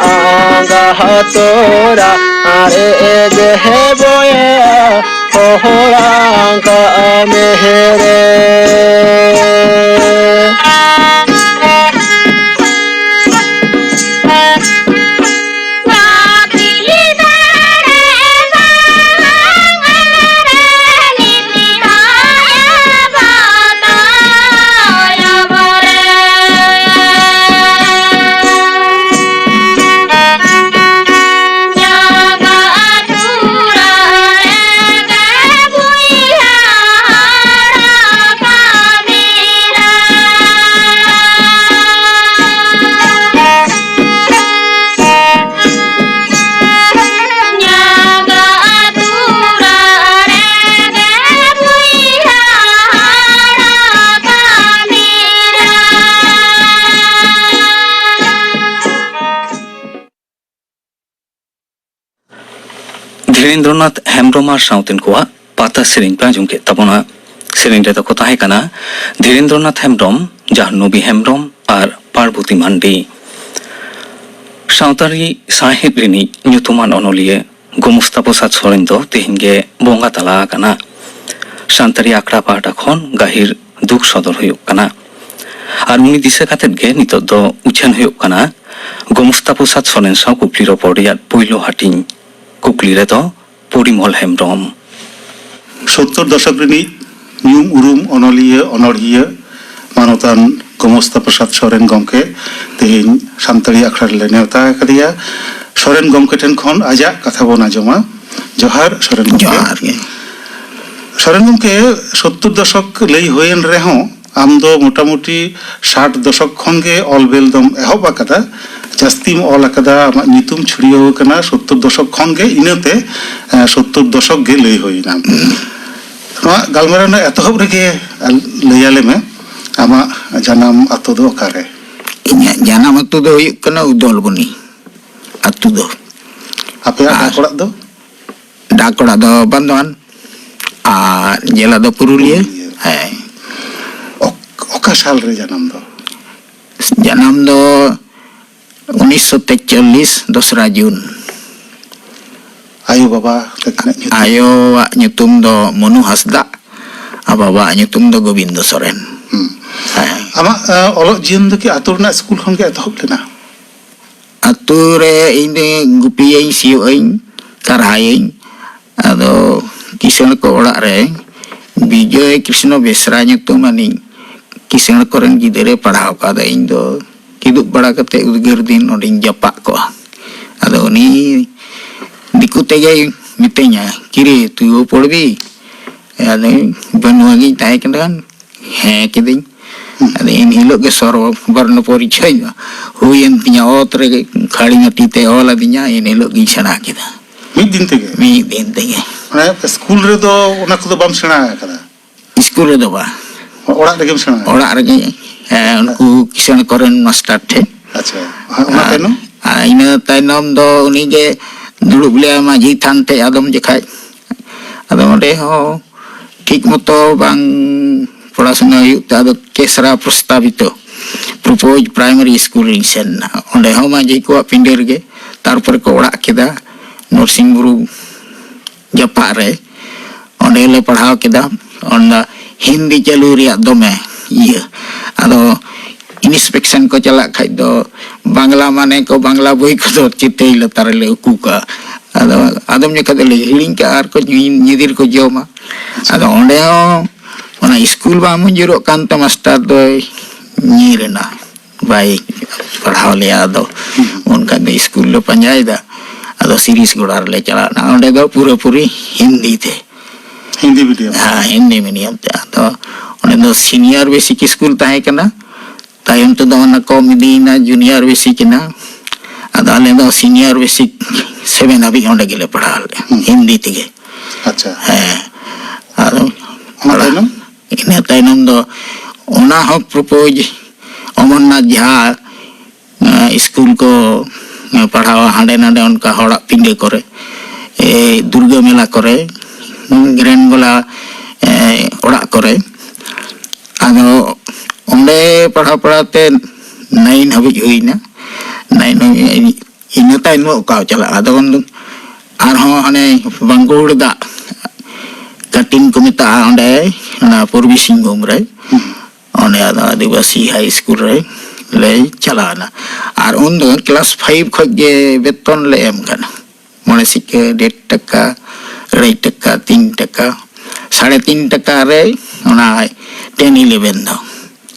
ᱟᱸᱜᱟ ᱦᱟᱛᱚᱨᱟ ᱟᱨᱮ ᱡᱮᱦᱮ ᱵᱚᱭᱮᱦᱟ ᱦᱚᱲᱟᱝ ᱠᱟᱦᱟ ᱢᱮᱦᱮᱨᱮ᱾ ᱫᱷᱤᱨᱮᱱᱫᱨᱚᱱᱟᱛᱷ ᱦᱮᱢᱵᱽᱨᱚᱢ ᱟᱨ ᱥᱟᱶᱛᱮᱱ ᱠᱚᱣᱟᱜ ᱯᱟᱛᱟ ᱥᱮᱨᱮᱧ ᱯᱮ ᱟᱸᱡᱚᱢ ᱠᱮᱫ ᱛᱟᱵᱚᱱᱟ᱾ ᱥᱮᱨᱮᱧ ᱨᱮᱫᱚ ᱠᱚ ᱛᱟᱦᱮᱸ ᱠᱟᱱᱟ ᱫᱷᱤᱨᱮᱱᱫᱨᱚᱱᱟᱛᱷ ᱦᱮᱢᱵᱽᱨᱚᱢ, ᱡᱟᱦᱱᱚᱵᱤ ᱦᱮᱢᱵᱽᱨᱚᱢ ᱟᱨ ᱯᱟᱨᱵᱚᱛᱤ ᱢᱟᱱᱰᱤ᱾ ᱥᱟᱶᱛᱟᱨᱤ ᱥᱟᱶᱦᱮᱫ ᱨᱤᱱᱤᱡ ᱧᱩᱛᱩᱢᱟᱱ ᱚᱱᱚᱞᱤᱭᱟᱹ ᱜᱳᱢᱚᱥᱛᱟ ᱯᱨᱚᱥᱟᱫᱽ ᱥᱚᱨᱮᱱ ᱫᱚ ᱛᱮᱦᱮᱧ ᱜᱮ ᱵᱚᱸᱜᱟ ᱛᱟᱞᱟ ᱟᱠᱟᱱᱟ᱾ ᱥᱟᱱᱛᱟᱲᱤ ᱟᱠᱷᱲᱟ ᱯᱟᱦᱴᱟ ᱠᱷᱚᱱ ᱜᱟᱹᱦᱤᱨ ᱫᱩᱠ ᱥᱚᱫᱚᱨ ᱦᱩᱭᱩᱜ ᱠᱟᱱᱟ᱾ ᱟᱨ ᱩᱱᱤ ᱫᱤᱥᱟᱹ ᱠᱟᱛᱮᱫ ᱜᱮ ᱱᱤᱛᱚᱜ ᱫᱚ ᱩᱪᱷᱟᱹᱱ ᱦᱩᱭᱩᱜ ᱠᱟᱱᱟ ᱜᱳᱢᱚᱥᱛᱟ ᱯᱨᱚᱥᱟᱫᱽ ᱥᱚᱨᱮᱱ ᱥᱟᱶ ᱠᱩᱠᱞᱤ ᱨᱚᱯᱚᱲ ᱨᱮᱭᱟᱜ ᱯᱳᱭᱞᱳ ᱦᱟᱹᱴᱤᱧ᱾ ᱠᱩᱠᱞᱤ ᱨᱮᱫᱚ ᱯᱚᱨᱤᱢᱚᱞ ᱦᱮᱢᱵᱽᱨᱚᱢ᱾ ᱥᱳᱛᱛᱚᱨ ᱫᱚᱥᱚᱠ ᱨᱤᱱᱤᱡ ᱧᱩᱢ ᱩᱨᱩᱢ ᱚᱱᱚᱞᱤᱭᱟᱹ, ᱚᱱᱚᱲᱦᱤᱭᱟᱹ, ᱢᱟᱱᱚᱛᱟᱱ ᱜᱳᱢᱚᱥᱛᱟ ᱯᱨᱚᱥᱟᱫᱽ ᱥᱚᱨᱮᱱ ᱜᱚᱢᱠᱮ ᱛᱮᱦᱮᱧ ᱥᱟᱱᱛᱟᱲᱤ ᱟᱠᱷᱲᱟ ᱨᱮᱞᱮ ᱱᱮᱣᱛᱟ ᱟᱠᱟᱫᱮᱭᱟ᱾ ᱥᱚᱨᱮᱱ ᱜᱚᱢᱠᱮ ᱴᱷᱮᱱ ᱠᱷᱚᱱ ᱟᱡᱟᱜ ᱠᱟᱛᱷᱟ ᱵᱚᱱ ᱟᱸᱡᱚᱢᱟ᱾ ᱡᱚᱦᱟᱨ ᱥᱚᱨᱮᱱ ᱜᱚᱢᱠᱮ᱾ ᱡᱚᱦᱟᱨ ᱜᱮ᱾ ᱥᱚᱨᱮᱱ ᱜᱚᱢᱠᱮ, ᱥᱳᱛᱛᱚᱨ ᱫᱚᱥᱚᱠ ᱞᱟᱹᱭ ᱦᱩᱭᱮᱱ ᱨᱮᱦᱚᱸ ᱟᱢ ᱫᱚ ᱢᱚᱴᱟᱢᱩᱴᱤ ᱥᱟᱴ ᱫᱚᱥᱚᱠ ᱠᱷᱚᱱ ᱜᱮ ᱚᱞ ᱵᱮᱞ ᱫᱚᱢ ᱮᱦᱚᱵ ᱟᱠᱟᱫᱟ, ᱡᱟᱹᱥᱛᱤᱢ ᱚᱞ ᱟᱠᱟᱫᱟ, ᱟᱢᱟᱜ ᱧᱩᱛᱩᱢ ᱪᱷᱩᱲᱭᱟᱹᱣ ᱟᱠᱟᱱᱟ ᱥᱳᱛᱛᱳᱨ ᱫᱚᱥᱚᱠ ᱠᱷᱚᱱ ᱜᱮ, ᱤᱱᱟᱹᱛᱮ, ᱮ, ᱥᱳᱛᱛᱳᱨ ᱫᱚᱥᱚᱠ ᱜᱮ ᱞᱟᱹᱭ ᱦᱩᱭᱱᱟ᱾ ᱱᱚᱣᱟ ᱜᱟᱞᱢᱟᱨᱟᱣ ᱨᱮᱱᱟᱜ ᱮᱛᱚᱦᱚᱵ ᱨᱮᱜᱮ ᱞᱟᱹᱭ ᱟᱞᱮ ᱢᱮ, ᱟᱢᱟᱜ ᱡᱟᱱᱟᱢ ᱟᱛᱳ ᱫᱚ ᱚᱠᱟᱨᱮ? ᱤᱧᱟᱹᱜ ᱡᱟᱱᱟᱢ ᱟᱛᱳ ᱫᱚ ᱦᱩᱭᱩᱜ ᱠᱟᱱᱟ ᱩᱫᱚᱞᱵᱚᱱᱤ ᱟᱛᱳ ᱫᱚ᱾ ᱟᱯᱮᱭᱟᱜ ᱟᱨ ᱰᱟᱠ ᱚᱲᱟᱜ ᱫᱚ? ᱰᱟᱠ ᱚᱲᱟᱜ ᱫᱚ ᱵᱟᱱᱫᱳᱣᱟᱱ ᱟᱨ ᱡᱮᱞᱟ ᱫᱚ ᱯᱩᱨᱩᱞᱤᱭᱟᱹ᱾ ᱯᱩᱨᱩᱞᱤᱭᱟᱹ᱾ ᱦᱮᱸ᱾ ᱚᱠ-, ᱚᱠᱟ ᱥᱟᱞ ᱨᱮ ᱡᱟᱱᱟᱢ ᱫᱚ? ᱡᱟᱱᱟᱢ ᱫᱚ ᱩᱱᱤᱥᱥᱚ ᱛᱮᱪᱚᱞᱞᱤᱥ, ᱫᱚᱥᱨᱟ ᱡᱩᱱ᱾ ᱟᱭᱳ ᱵᱟᱵᱟ ᱛᱟᱹᱠᱤᱱᱟᱜ ᱧᱩᱛᱩᱢ? ᱟᱭᱳᱣᱟᱜ ᱧᱩᱛᱩᱢ ᱫᱚ ᱢᱚᱱᱩ ᱦᱟᱸᱥᱫᱟ ᱟᱨ ᱵᱟᱵᱟᱣᱟᱜ ᱧᱩᱛᱩᱢ ᱫᱚ ᱜᱳᱵᱤᱱᱫᱚ ᱥᱚᱨᱮᱱ᱾ ᱦᱩᱸ᱾ ᱦᱮᱸ᱾ ᱟᱢᱟᱜ, ᱮ, ᱚᱞᱚᱜ ᱡᱤᱭᱚᱱ ᱫᱚ ᱠᱤ ᱟᱛᱳ ᱨᱮᱱᱟᱜ ᱥᱠᱩᱞ ᱠᱷᱚᱱ ᱜᱮ ᱮᱛᱚᱦᱚᱵ ᱞᱮᱱᱟ? ᱟᱛᱳ ᱨᱮ ᱤᱧ ᱫᱚ ᱜᱩᱯᱤᱭᱟᱹᱧ, ᱥᱤᱭᱳᱜ ᱟᱹᱧ, ᱠᱟᱨᱦᱟᱭᱟᱹᱧ᱾ ᱟᱫᱚ ᱠᱤᱥᱟᱹᱬ ᱠᱚ ᱚᱲᱟᱜ ᱨᱮ ᱵᱤᱡᱚᱭ ᱠᱨᱤᱥᱱᱚ ᱵᱮᱥᱨᱟ ᱧᱩᱛᱩᱢ ᱟᱹᱱᱤᱡ ᱠᱤᱥᱟᱹᱬ ᱠᱚᱨᱮᱱ ᱜᱤᱫᱽᱨᱟᱹ ᱯᱟᱲᱦᱟᱣ ᱠᱟᱫᱟ᱾ ᱤᱧ ᱫᱚ ᱠᱤᱫᱩᱵ ᱵᱟᱲᱟ ᱠᱟᱛᱮ ᱩᱫᱽᱜᱟᱹᱨ ᱫᱤᱱ ᱚᱸᱰᱮᱧ ᱡᱟᱯᱟᱜ ᱠᱚᱜᱼᱟ᱾ ᱟᱫᱚ ᱩᱱᱤ ᱫᱤᱠᱩ ᱛᱮᱜᱮᱭ ᱢᱤᱛᱟᱹᱧᱟ, "ᱠᱤᱨᱮ, ᱛᱩᱭᱩ ᱯᱚᱲᱵᱤ?" ᱟᱫᱚ ᱵᱟᱹᱱᱩᱜ ᱜᱤᱧ ᱛᱟᱦᱮᱸ ᱠᱟᱱᱟ᱾ ᱦᱮᱸ ᱠᱤᱫᱟᱹᱧ᱾ ᱦᱩᱸ᱾ ᱟᱫᱚ ᱮᱱ ᱦᱤᱞᱳᱜ ᱜᱮ ᱥᱚᱨᱵᱚ ᱵᱚᱨᱱᱚ ᱯᱚᱨᱤᱪᱚᱭ ᱫᱚ ᱦᱩᱭᱮᱱ ᱛᱤᱧᱟ᱾ ᱚᱛ ᱨᱮᱜᱮ ᱠᱷᱟᱹᱲᱤ ᱢᱟᱹᱴᱤ ᱛᱮ ᱚᱞ ᱟᱹᱫᱤᱧᱟ, ᱮᱱ ᱦᱤᱞᱳᱜ ᱜᱤᱧ ᱥᱮᱬᱟ ᱠᱮᱫᱟ᱾ ᱢᱤᱫ ᱫᱤᱱ ᱛᱮᱜᱮ? ᱢᱤᱫ ᱫᱤᱱ ᱛᱮᱜᱮ᱾ ᱢᱟᱱᱮ ᱥᱠᱩᱞ ᱨᱮᱫᱚ ᱚᱱᱟ ᱠᱚᱫᱚ ᱵᱟᱢ ᱥᱮᱬᱟ ᱟᱠᱟᱫᱟ? ᱥᱠᱩᱞ ᱨᱮᱫᱚ ᱵᱟᱝ᱾ ᱚᱲᱟᱜ ᱨᱮᱜᱮᱢ ᱥᱮᱬᱟ ᱟᱠᱟᱫᱟ? ᱚᱲᱟᱜ ᱨᱮᱜᱮ, ᱦᱮᱸ, ᱩᱱᱠᱩ ᱠᱤᱥᱟᱹᱬ ᱠᱚᱨᱮᱱ ᱢᱟᱥᱴᱟᱨ ᱴᱷᱮᱱ᱾ ᱟᱪᱪᱷᱟ, ᱚᱱᱟ ᱟᱨ, ᱛᱟᱭᱱᱚᱢ? ᱟᱨ ᱤᱱᱟᱹ ᱛᱟᱭᱱᱚᱢ ᱫᱚ ᱩᱱᱤᱜᱮ ᱫᱩᱲᱩᱵ ᱞᱮᱭᱟ ᱢᱟᱹᱡᱷᱤ ᱛᱷᱟᱱ ᱴᱷᱮᱡ ᱟᱫᱚᱢ ᱡᱚᱠᱷᱟᱡ᱾ ᱟᱫᱚ ᱚᱸᱰᱮ ᱦᱚᱸ ᱴᱷᱤᱠ ᱢᱚᱛᱚ ᱵᱟᱝ ᱯᱚᱲᱟᱥᱩᱱᱟ ᱦᱩᱭᱩᱜ ᱛᱮ ᱟᱫᱚ ᱠᱮᱥᱨᱟ ᱯᱨᱚᱥᱛᱟᱵᱤᱛᱚ ᱯᱨᱚᱯᱳᱡᱽ ᱯᱨᱟᱭᱢᱟᱨᱤ ᱥᱠᱩᱞ ᱨᱤᱧ ᱥᱮᱱ ᱮᱱᱟ᱾ ᱚᱸᱰᱮ ᱦᱚᱸ ᱢᱟᱹᱡᱷᱤ ᱠᱚᱣᱟᱜ ᱯᱤᱸᱰᱟᱹ ᱨᱮᱜᱮ, ᱛᱟᱨᱯᱚᱨᱮ ᱠᱚ ᱚᱲᱟᱜ ᱠᱮᱫᱟ ᱱᱚᱨᱥᱤᱝ ᱵᱩᱨᱩ ᱡᱟᱯᱟᱜ ᱨᱮ᱾ ᱚᱸᱰᱮ ᱞᱮ ᱯᱟᱲᱦᱟᱣ ᱠᱮᱫᱟ᱾ ᱚᱸᱰᱮ ᱦᱤᱱᱫᱤ ᱪᱟᱹᱞᱩ ᱨᱮᱭᱟᱜ ᱫᱚᱢᱮ ᱤᱭᱟᱹ᱾ ᱟᱫᱚ ᱤᱱᱥᱯᱮᱠᱥᱚᱱ ᱠᱚ ᱪᱟᱞᱟᱜ ᱠᱷᱟᱡ ᱫᱚ ᱵᱟᱝᱞᱟ ᱢᱟᱱᱮ ᱠᱚ, ᱵᱟᱝᱞᱟ ᱵᱳᱭ ᱠᱚᱫᱚ ᱪᱤᱛᱟᱹᱭ ᱞᱟᱛᱟᱨ ᱨᱮᱞᱮ ᱩᱠᱩ ᱠᱟᱜᱼᱟ᱾ ᱟᱫᱚ ᱟᱫᱚᱢ ᱡᱚᱠᱷᱚᱱ ᱫᱚᱞᱮ ᱦᱤᱲᱤᱧ ᱠᱟᱜᱼᱟ ᱟᱨ ᱠᱚ ᱧᱤ-, ᱧᱤᱫᱤᱨ ᱠᱚ ᱡᱚᱢᱟ᱾ ᱟᱫᱚ ᱚᱸᱰᱮ ᱦᱚᱸ ᱚᱱᱟ ᱥᱠᱩᱞ ᱵᱟᱝ ᱢᱚᱧᱡᱩᱨᱚᱜ ᱠᱟᱱᱛᱮ ᱢᱟᱥᱴᱟᱨ ᱫᱚᱭ ᱧᱤᱨ ᱮᱱᱟ, ᱵᱟᱭ ᱯᱟᱲᱦᱟᱣ ᱞᱮᱭᱟ᱾ ᱟᱫᱚ ᱩᱱᱠᱷᱟᱱ ᱫᱚ ᱥᱠᱩᱞ ᱞᱮ ᱯᱟᱸᱡᱟᱭᱮᱫᱟ᱾ ᱟᱫᱚ ᱥᱤᱨᱤᱥ ᱜᱚᱲᱟ ᱨᱮᱞᱮ ᱪᱟᱞᱟᱣ ᱮᱱᱟ᱾ ᱚᱸᱰᱮ ᱫᱚ ᱯᱩᱨᱟᱹᱯᱩᱨᱤ ᱦᱤᱱᱫᱤ ᱛᱮ᱾ ᱦᱤᱱᱫᱤ ᱢᱤᱰᱤᱭᱟᱢ? ᱦᱮᱸ, ᱦᱤᱱᱫᱤ ᱢᱤᱰᱤᱭᱟᱢ ᱛᱮ᱾ ᱟᱫᱚ ᱚᱸᱰᱮ ᱫᱚ ᱥᱤᱱᱤᱭᱟᱨ ᱵᱮᱥᱤᱠ ᱥᱠᱩᱞ ᱛᱟᱦᱮᱸ ᱠᱟᱱᱟ᱾ ᱛᱟᱭᱚᱢ ᱛᱮᱫᱚ ᱚᱱᱟ ᱠᱚᱢ ᱤᱫᱤᱭᱮᱱᱟ, ᱡᱩᱱᱤᱭᱟᱨ ᱵᱮᱥᱤᱠ ᱮᱱᱟ᱾ ᱟᱫᱚ ᱟᱞᱮ ᱫᱚ ᱥᱤᱱᱤᱭᱟᱨ ᱵᱮᱥᱤᱠ ᱥᱮᱵᱷᱮᱱ ᱦᱟᱹᱵᱤᱡ ᱚᱸᱰᱮ ᱜᱮᱞᱮ ᱯᱟᱲᱦᱟᱣ ᱞᱮᱫᱼᱟ, ᱦᱩᱸ᱾ ᱦᱤᱱᱫᱤ ᱛᱮᱜᱮ᱾ ᱟᱪᱪᱷᱟ᱾ ᱦᱮᱸ᱾ ᱟᱫᱚ ᱚᱱᱟ ᱛᱟᱭᱱᱚᱢ? ᱤᱱᱟᱹ ᱛᱟᱭᱱᱚᱢ ᱫᱚ ᱚᱱᱟ ᱦᱚᱸ ᱯᱨᱚᱯᱳᱡᱽ ᱚᱢᱚᱨᱱᱟᱛᱷ ᱡᱷᱟ, ᱮᱸ, ᱥᱠᱩᱞ ᱠᱚ, ᱮᱸ, ᱯᱟᱲᱦᱟᱣᱟ ᱦᱟᱸᱰᱮ ᱱᱟᱰᱮ ᱚᱱᱠᱟ ᱦᱚᱲᱟᱜ ᱯᱤᱸᱰᱟᱹ ᱠᱚᱨᱮ, ᱮ, ᱫᱩᱨᱜᱟᱹ ᱢᱮᱞᱟ ᱠᱚᱨᱮ, ᱜᱨᱮᱱᱰ ᱜᱚᱞᱟ, ᱮ, ᱚᱲᱟᱜ ᱠᱚᱨᱮ᱾ ᱟᱫᱚ ᱚᱸᱰᱮ ᱯᱟᱲᱦᱟᱣ ᱯᱟᱲᱦᱟᱣ ᱛᱮ ᱱᱟᱭᱤᱱ ᱦᱟᱹᱵᱤᱡ ᱦᱩᱭᱱᱟ᱾ ᱱᱟᱭᱤᱱ ᱦᱟᱹᱵᱤᱡ, ᱤᱱᱟᱹ ᱛᱟᱭᱱᱚᱢ ᱚᱠᱟ ᱪᱟᱞᱟᱜᱼᱟ? ᱟᱫᱚ ᱩᱱ ᱟᱨᱦᱚᱸ ᱦᱟᱱᱮ ᱵᱟᱝᱜᱩᱲ ᱫᱟᱜ ᱠᱟᱴᱤᱱ ᱠᱚ ᱢᱮᱛᱟᱜᱼᱟ ᱚᱸᱰᱮ, ᱚᱱᱟ ᱯᱩᱨᱵᱤ ᱥᱤᱝᱵᱷᱩᱢ ᱨᱮ᱾ ᱚᱸᱰᱮ ᱟᱫᱚ ᱟᱹᱫᱤᱵᱟᱹᱥᱤ ᱦᱟᱭ ᱥᱠᱩᱞ ᱨᱮ ᱞᱮ ᱪᱟᱞᱟᱣᱱᱟ᱾ ᱟᱨ ᱩᱱ ᱫᱚ ᱠᱞᱟᱥ ᱯᱷᱟᱭᱤᱵᱷ ᱠᱷᱚᱱ ᱜᱮ ᱵᱮᱛᱚᱱ ᱞᱮ ᱮᱢ ᱠᱟᱱᱟ᱾ ᱢᱚᱬᱮ ᱥᱤᱠᱟᱹ ᱰᱮᱲ ᱴᱟᱠᱟ, ᱟᱹᱲᱟᱹᱭ ᱴᱟᱠᱟ, ᱛᱤᱱ ᱴᱟᱠᱟ, ᱥᱟᱲᱮ ᱛᱤᱱ ᱴᱟᱠᱟ ᱨᱮ ᱚᱱᱟ ᱴᱮᱱ ᱤᱞᱮᱵᱷᱮᱱ ᱫᱚ᱾